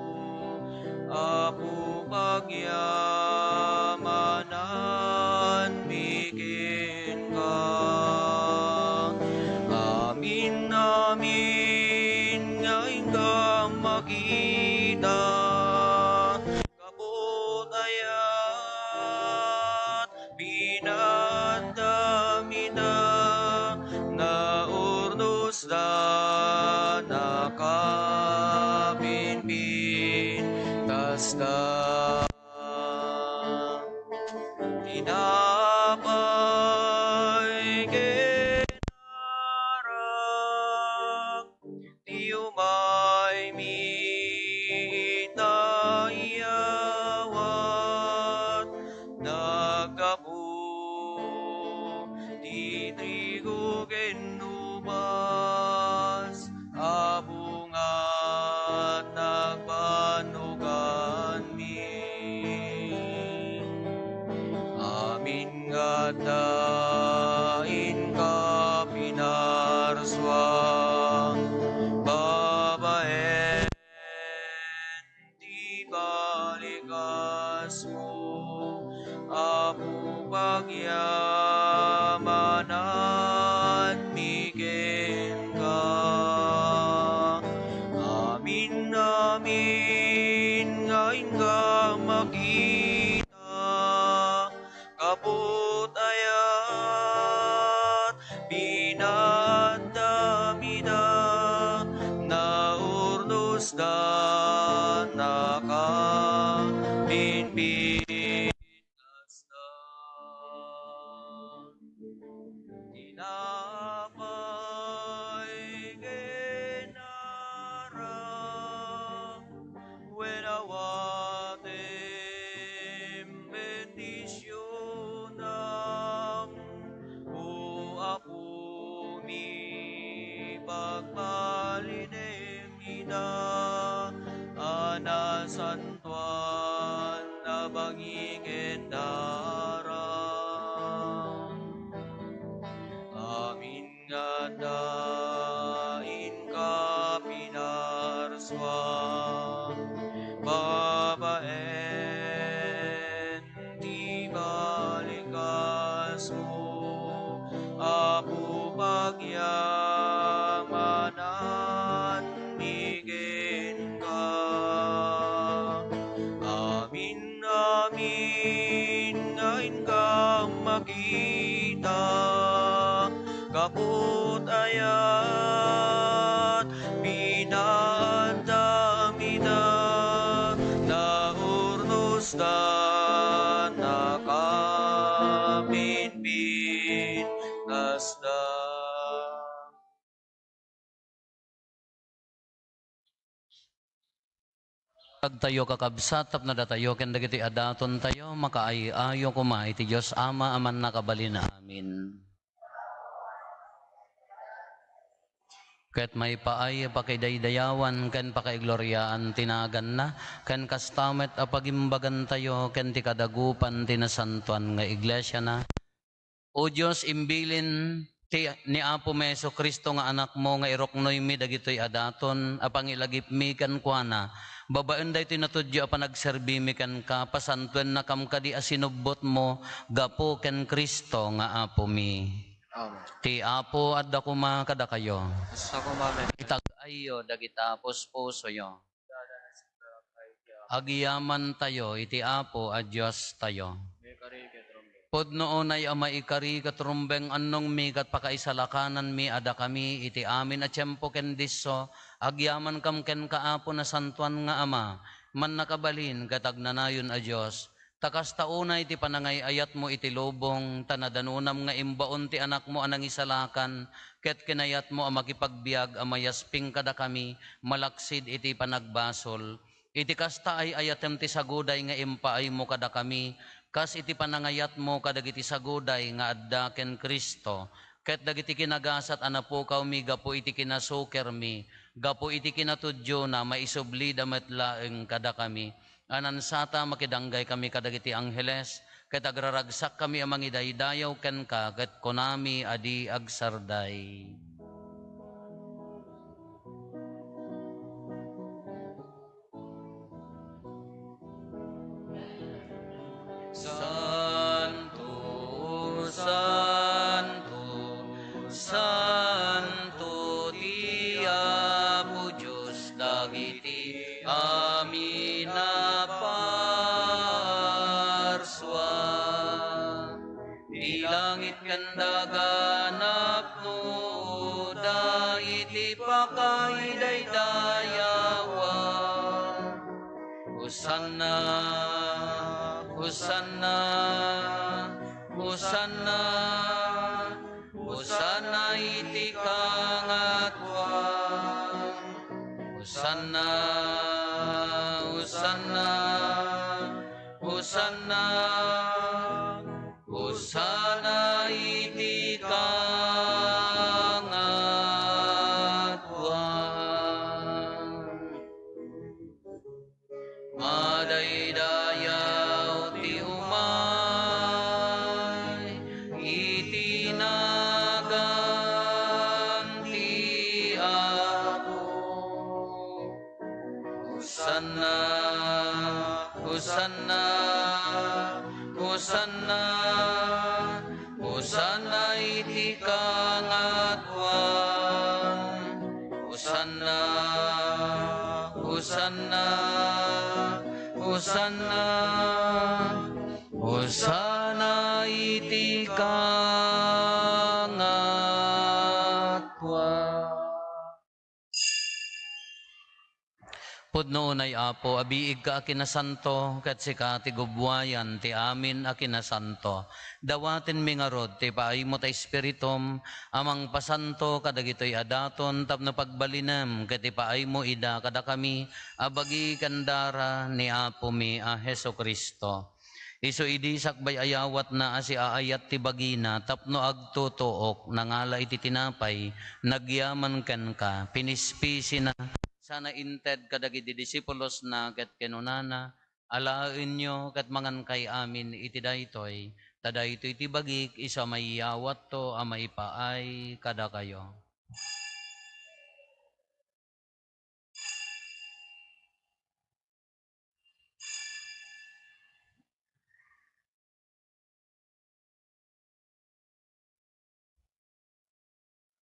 Apo, pagyamananmi kenka. Amin, amin nga inka makita. Kaput ayat pinaddamida, naurdosda, nakapinpintasda. Tinapay ken arak, ti umaymi ita iyawat, naggapu ti trigo ken ubas a bunga nagbannoganmi. Amin nga adda inka pinarsua babaen ti balikasmo, Apo, pagyamananmi kenka. Amin, amin nga inka makita. Kaput ayat pinaddamida, naurdosda, nakapinpintasda. Ita, kaput ayat, pinaandam ita, naurnos ta, nakapinpin kasda. Agtayo, kakabsat, tapno datayo ken dagiti adatontayo makaay-ayo koma iti Dios Ama a mannakabalin. Amen. Ket maipaay a pakidaydayawan ken pakaigloriaan ti naganna, ken kasta met a pagimbagantayo ken ti kadagupan ti nasantoan nga iglesiana. O Dios, imbilin ti, ni Apomi Jesu-Cristo nga Anakmo nga iruknoymi dagitoy a daton a pangilagipmi kenkuana, babaen daytoy natudyo a panagserbimi kenka, pasantuennakam kadi a sinubbotmo gapu ken Cristo nga Apomi. Amen. Ti Apo adda koma kadakayo. Kasta koma met. Itag-ayyo dagita puspusoyo. Agyamantayo iti Apo a Diostayo. Pudno unay a maikari ket rumbeng annongmi ket pakaisalakananmi a dakami iti amin a tiempo ken disso, agyamankam kenka, Apo Nasantoan nga Ama, mannakabalin ket agnanayon a Dios. Ta kasta unay ti panangay-ayatmo iti lubong, ta nadanonam nga imbaon ti Anakmo a Nangisalakan, ket kinayatmo a makipagbiag a mayasping kadakami malaksid iti panagbasol. Iti kasta, ay-ayatem ti saguday nga impaaymo kadakami, kas iti panangayatmo kadagiti saguday nga adda ken Cristo, ket dagiti kinagasat a napukawmi gapu iti kinasukermi, gapu iti kinatudiona, maisublida met laeng kadakami. A nansata, makidanggay kami kadagiti angheles, ket agraragsak kami a mangidaydayaw kenka, ket kunami a di agsarday. Santo, santo, santo ti Apo Dios dagiti amin a parsua. Ti langit ken daga napnoda iti pakaidaydayawan. Hosanna, Hosanna, Hosanna, Hosanna iti kangatuan. Hosanna, Hosanna, Hosanna, Hosanna iti kangatuan. Madaydayaw ti umay iti nagan ti Apo. Hosanna, Hosanna, Hosanna, Hosanna iti kangatuan. Hosanna, Hosanna, Hosanna, Hosanna iti kangatuan. Pudno unay, Apo, a biigka a kinasanto, ket sika ti gubbuayan ti amin a kinasanto. Dawatenmi ngarud ti ipaaymo ta Espiritum a mangpasanto kadagitoy a daton tapno pagbalinem ket ipaaymo ida kadakami a bagi ken dara ni Apomi a Jesu-Cristo. Isu idi sakbay a yawatna a siaayat ti bagina tapno agtutuok, nangala iti tinapay, nagyaman kenka, pinispisina, sana inted kadagiti disipulosna ket kinunana, "Alaenyo ket mangankay amin iti daytoy, ta daytoy ti bagik isu a mayawatto a maipaay kadakayo."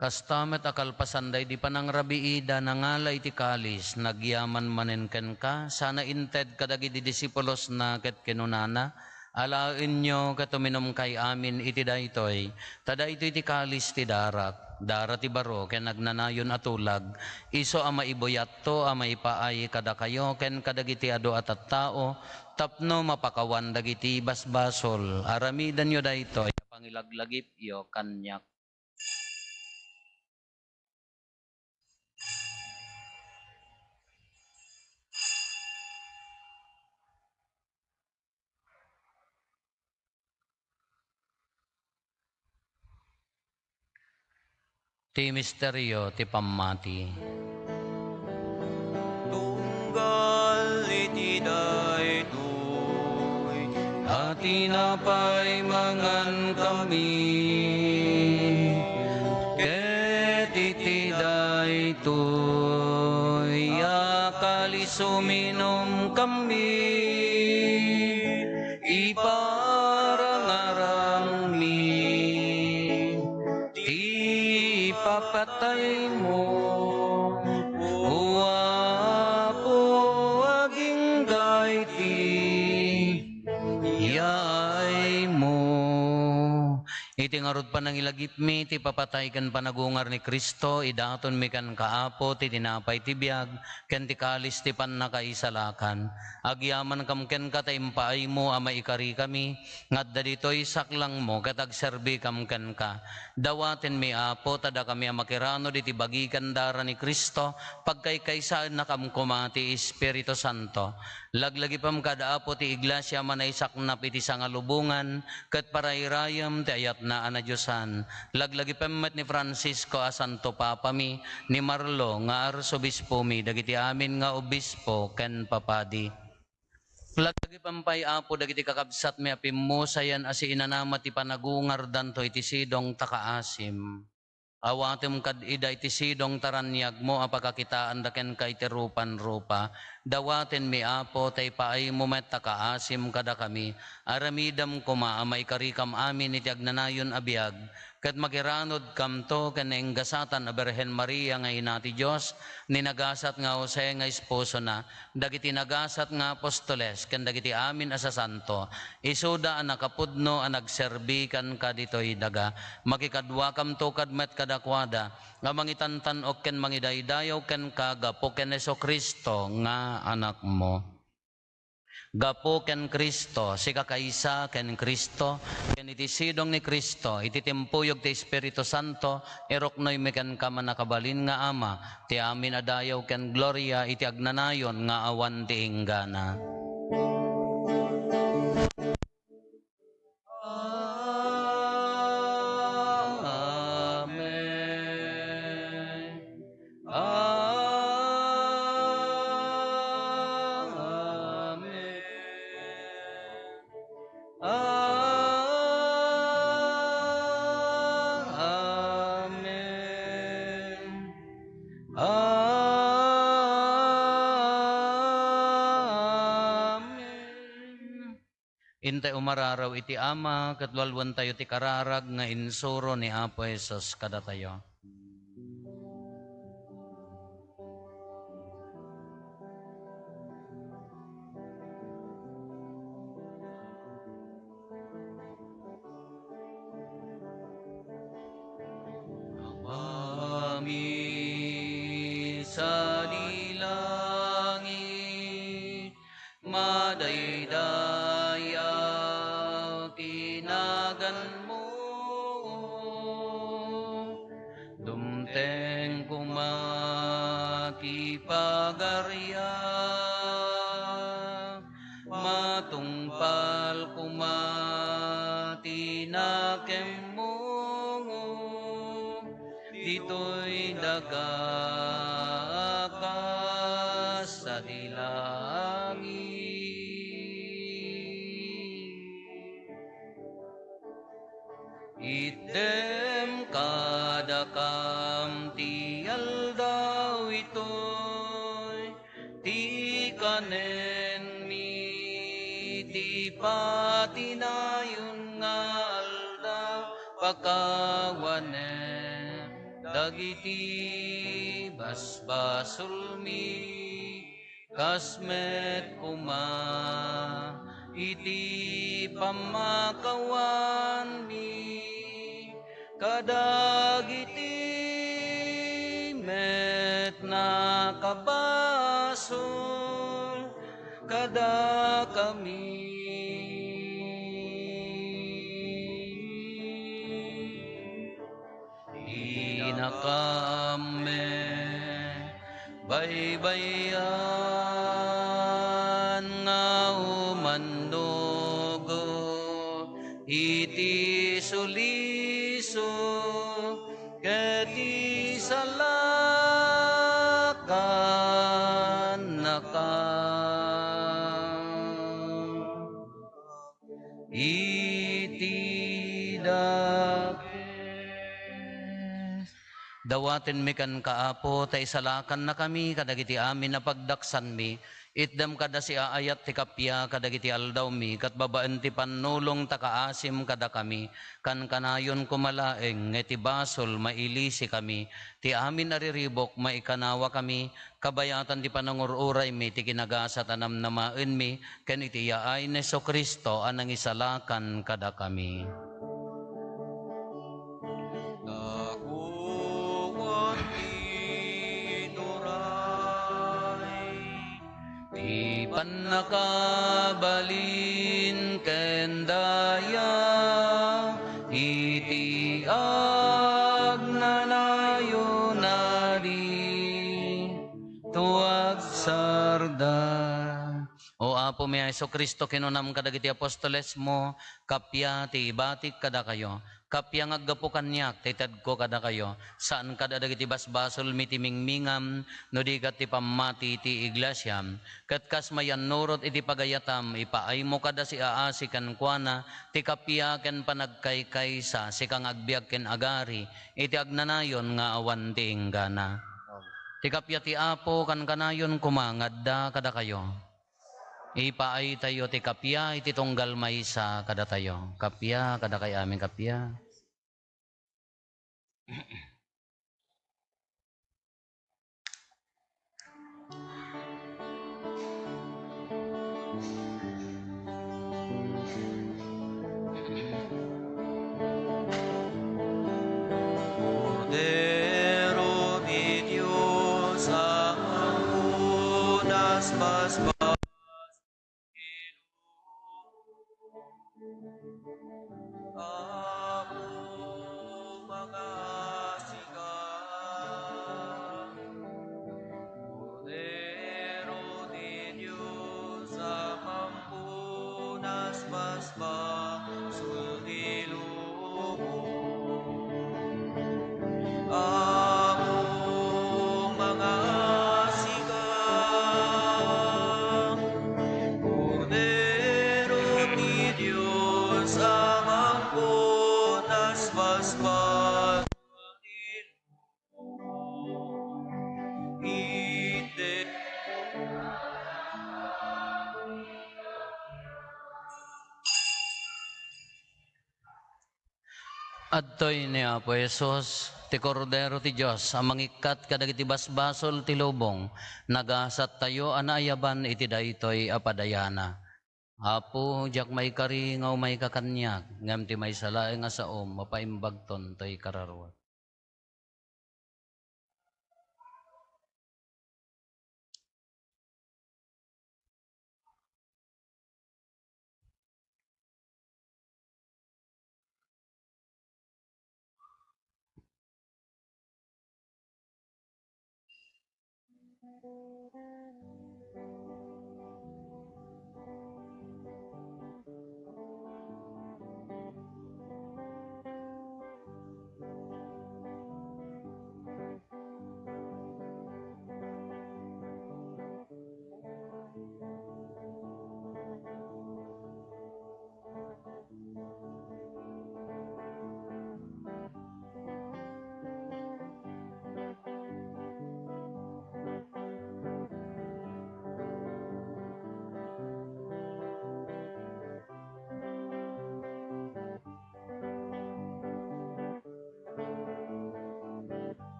Kasta met a kalpasan daydi panangrabiida, nangala iti kalis, nagyaman manen kenka, sana inted kadagidi disipulosna ket kinunana, Alaenyo ket uminumkay amin iti daytoy, ta daytoy ti kalis ti darak, dara ti baro ken agnanayon a tulag, isu a maibuyatto a maipaay kadakayo ken kadagiti adu a tattao tapno mapakawan dagiti basbasol. Aramidenyo daytoy a pangilaglagipyo kaniak. Ti misterio ti pammati. Tunggal iti daytoy a tinapay mangankami, ket iti daytoy a kalis uminumkami, iparangaranmi ti ipapataymo, O Apo, agingga iti yaaymo. Iti ngarud panangilagipmi ti papatay ken panagungar ni Cristo, idatonmi kenka, Apo, ti tinapay ti biag ken ti kalis ti pannakaisalakan. Agyamankam kenka ta impaaymo a maikarikami nga adda ditoy saklangmo ket agserbikam kenka. Dawatenmi, Apo, ta dakami a makiranod iti bagi ken dara ni Cristo, pagkaykaysaennakam koma ti Espiritu Santo. Laglagipem kad, Apo, ti iglesia a manaisaknap iti sangalubongan ket parairayem ti ayatna a nadiosan. Laglagipem met ni Francisco a Santo Papami, ni Marlo nga Arsobispomi, dagiti amin nga obispo ken papadi. Laglagipem pay, Apo, dagiti kakabsatmi a pimmusayan a siinanama ti panagungardanto iti sidong ta kaasim. Awatem kad ida iti sidong ta raniagmo a pakakitaanda kenka iti rupan-rupa. Dawatenmi, Apo, ta ipaaymo met ta kaasim kadakami. Aramidem koma a maikarikam amin iti agnanayon a biag, ket makiranodkamto ken nainggasatan a Birhen Maria nga Ina ti Dios, ni nagasat nga Jose nga esposona, dagiti nagasat nga apostoles, ken dagiti amin a sasanto, isuda a nakapudno a nagserbi kenka ditoy daga. Makikaduakamto kad met kadakuada, nga mangitantan-ok ken mangidaydayaw kenka gapu ken Jesu-Cristo nga Anakmo. Gapu ken Cristo, sikakaysa ken Cristo, ken iti sidong ni Cristo, iti timpuyog ti Espiritu Santo, iruknoymi kenka, Mannakabalin nga Ama, ti amin a dayaw ken gloria iti agnanayon nga awan ti inggana. Amen. Amen. Amen. Amen. Intay umararaw iti Ama, ket lualuentayo ti kararag nga insuro ni Apo Jesus kadatayo. Amami sadi langit, madaydayaw ti naganmo. Dumteng koma ti pagariam, matungpal koma ti nakemmo ditoy daga a kas sadi langit. Itdem kadakam ti aldaw itoy, ti kanenmi ti patinayon nga aldaw, pakawanem dagiti basbasolmi, kas met koma iti pammakawanmi kadagiti met nakabasol kadakami. Dinakam met baybay-an nga umannugo iti suliso ket isalakannaka iti dakes. Dawatenmi kenka, Apo, ta isalakannakami kadagiti amin a pagdaksanmi. Itdem kada siaayat ti kappia kadagiti aldawmi, ket babaen ti pannulong ta kaasim kadakami. Kankanayon koma laeng nga iti basol mailisikami. Ti amin a riribuk maikanawakami, kabayatan ti panangur-uraymi ti kinagasat a namnamaenmi, ken iti yaay ni Jesu-Cristo a nangisalakan kadakami. Dakuan ti turay, ti pannakabalin ken daya, iti agnanayon a di to agsarda. O Apomi a Jesu-Cristo, kinunam kadagiti apostolesmo, kappia ti ibatik kadakayo, kappia nga aggapu kaniak ti itedko kadakayo, saan kada dagiti basbasolmi ti mingmingam, no di ket ti pammati ti iglesiam. Ket kas mayannurot iti pagayatam, ipaaymo kada siaasi kenkuana ti kappia ken panagkaykaysa, sika nga agbiag ken agari iti agnanayon nga awan ti inggana. Ti kappia ti Apo kankanayon koma nga adda kadakayo. Ipaaytayo ti kappia iti tunggal maysa kadatayo. Kappia, kadakay amin kappia. Kordero ti Dios a mangpunas basbas. Apo, mangasika. Kordero ti Dios a mampunas basbasol ti lubong. Apo, mangasika. Kordero ti Dios a mampunas basbasol ti lubong. Iti Adtoy ni Apo Jesus, ti Kordero ti Dios a mangikkat kadagiti basbasol ti lubong. Nagasattayo a naayaban iti daytoy a padayana. Apo, diak maikari nga umayka kaniak, ngem ti maysa laeng a saom, mapaimbagton toy kararuat.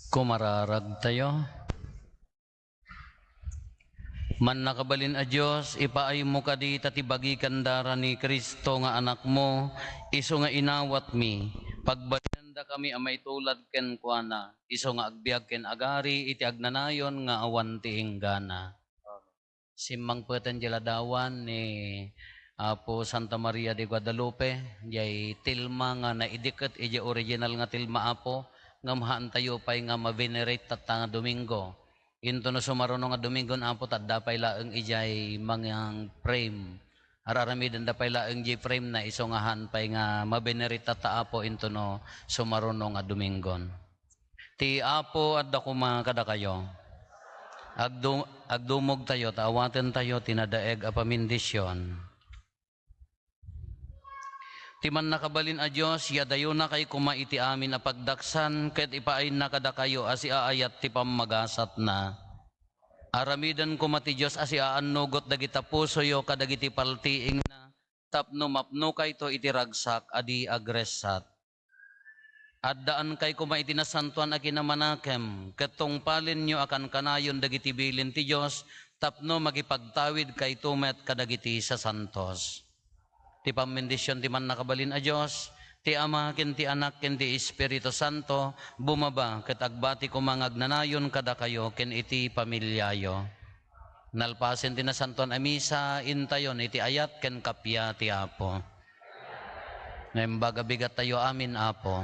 Kumararagtayo. Mannakabalin a Dios, ipaaymo kadi ta ti bagikan dara ni Cristo nga Anakmo, isu nga inawatmi, pagbalinandakami a maitulad kenkuana, isu nga agbiag ken agari iti agnanayon nga awan ti inggana. Simmangpeten di ladawan ni Apo Santa Maria de Guadalupe, jay tilma nga naidiket iti original nga tilma, Apo, ngem haantayo pay nga ma-venerate tatta nga Domingo. Into no sumaruno nga Domingon, Apo, ta adda pay laeng ijay mangang frame. Ar-aramidenda pay laeng jay frame na isu nga haan pay nga ma-venerate tatta, Apo, into no sumaruno nga Domingon. Ti Apo adda koma kadakayo. Agdu-, agdumogtayo ta awatentayo ti nadaeg a pamindisyon. Ti mannakabalin a Dios, yadayonakay koma iti amin a pagdaksan, ket ipaayna kadakayo a siaayat ti pammagasatna. Aramiden koma ti Dios a siaannugot dagita pusoyo kadagiti paltiingna, tapno mapnokayto iti ragsak a di agressat. Addaankay koma iti nasantoan a kinamanakem, ket tungpalenyo a kankanayon dagiti bilin ti Dios tapno makipagtawidkayto met kadagiti sasantos. Ti pammindision ti mannakabalin a Dios, ti Ama ken ti Anak ken ti Espiritu Santo, bumaba ket agbati koma nga agnanayon kadakayo ken iti familiayo. Nalpasen ti nasantoan a misa, intayon iti ayat ken kappia ti Apo. Naimbag a bigattayo amin, Apo.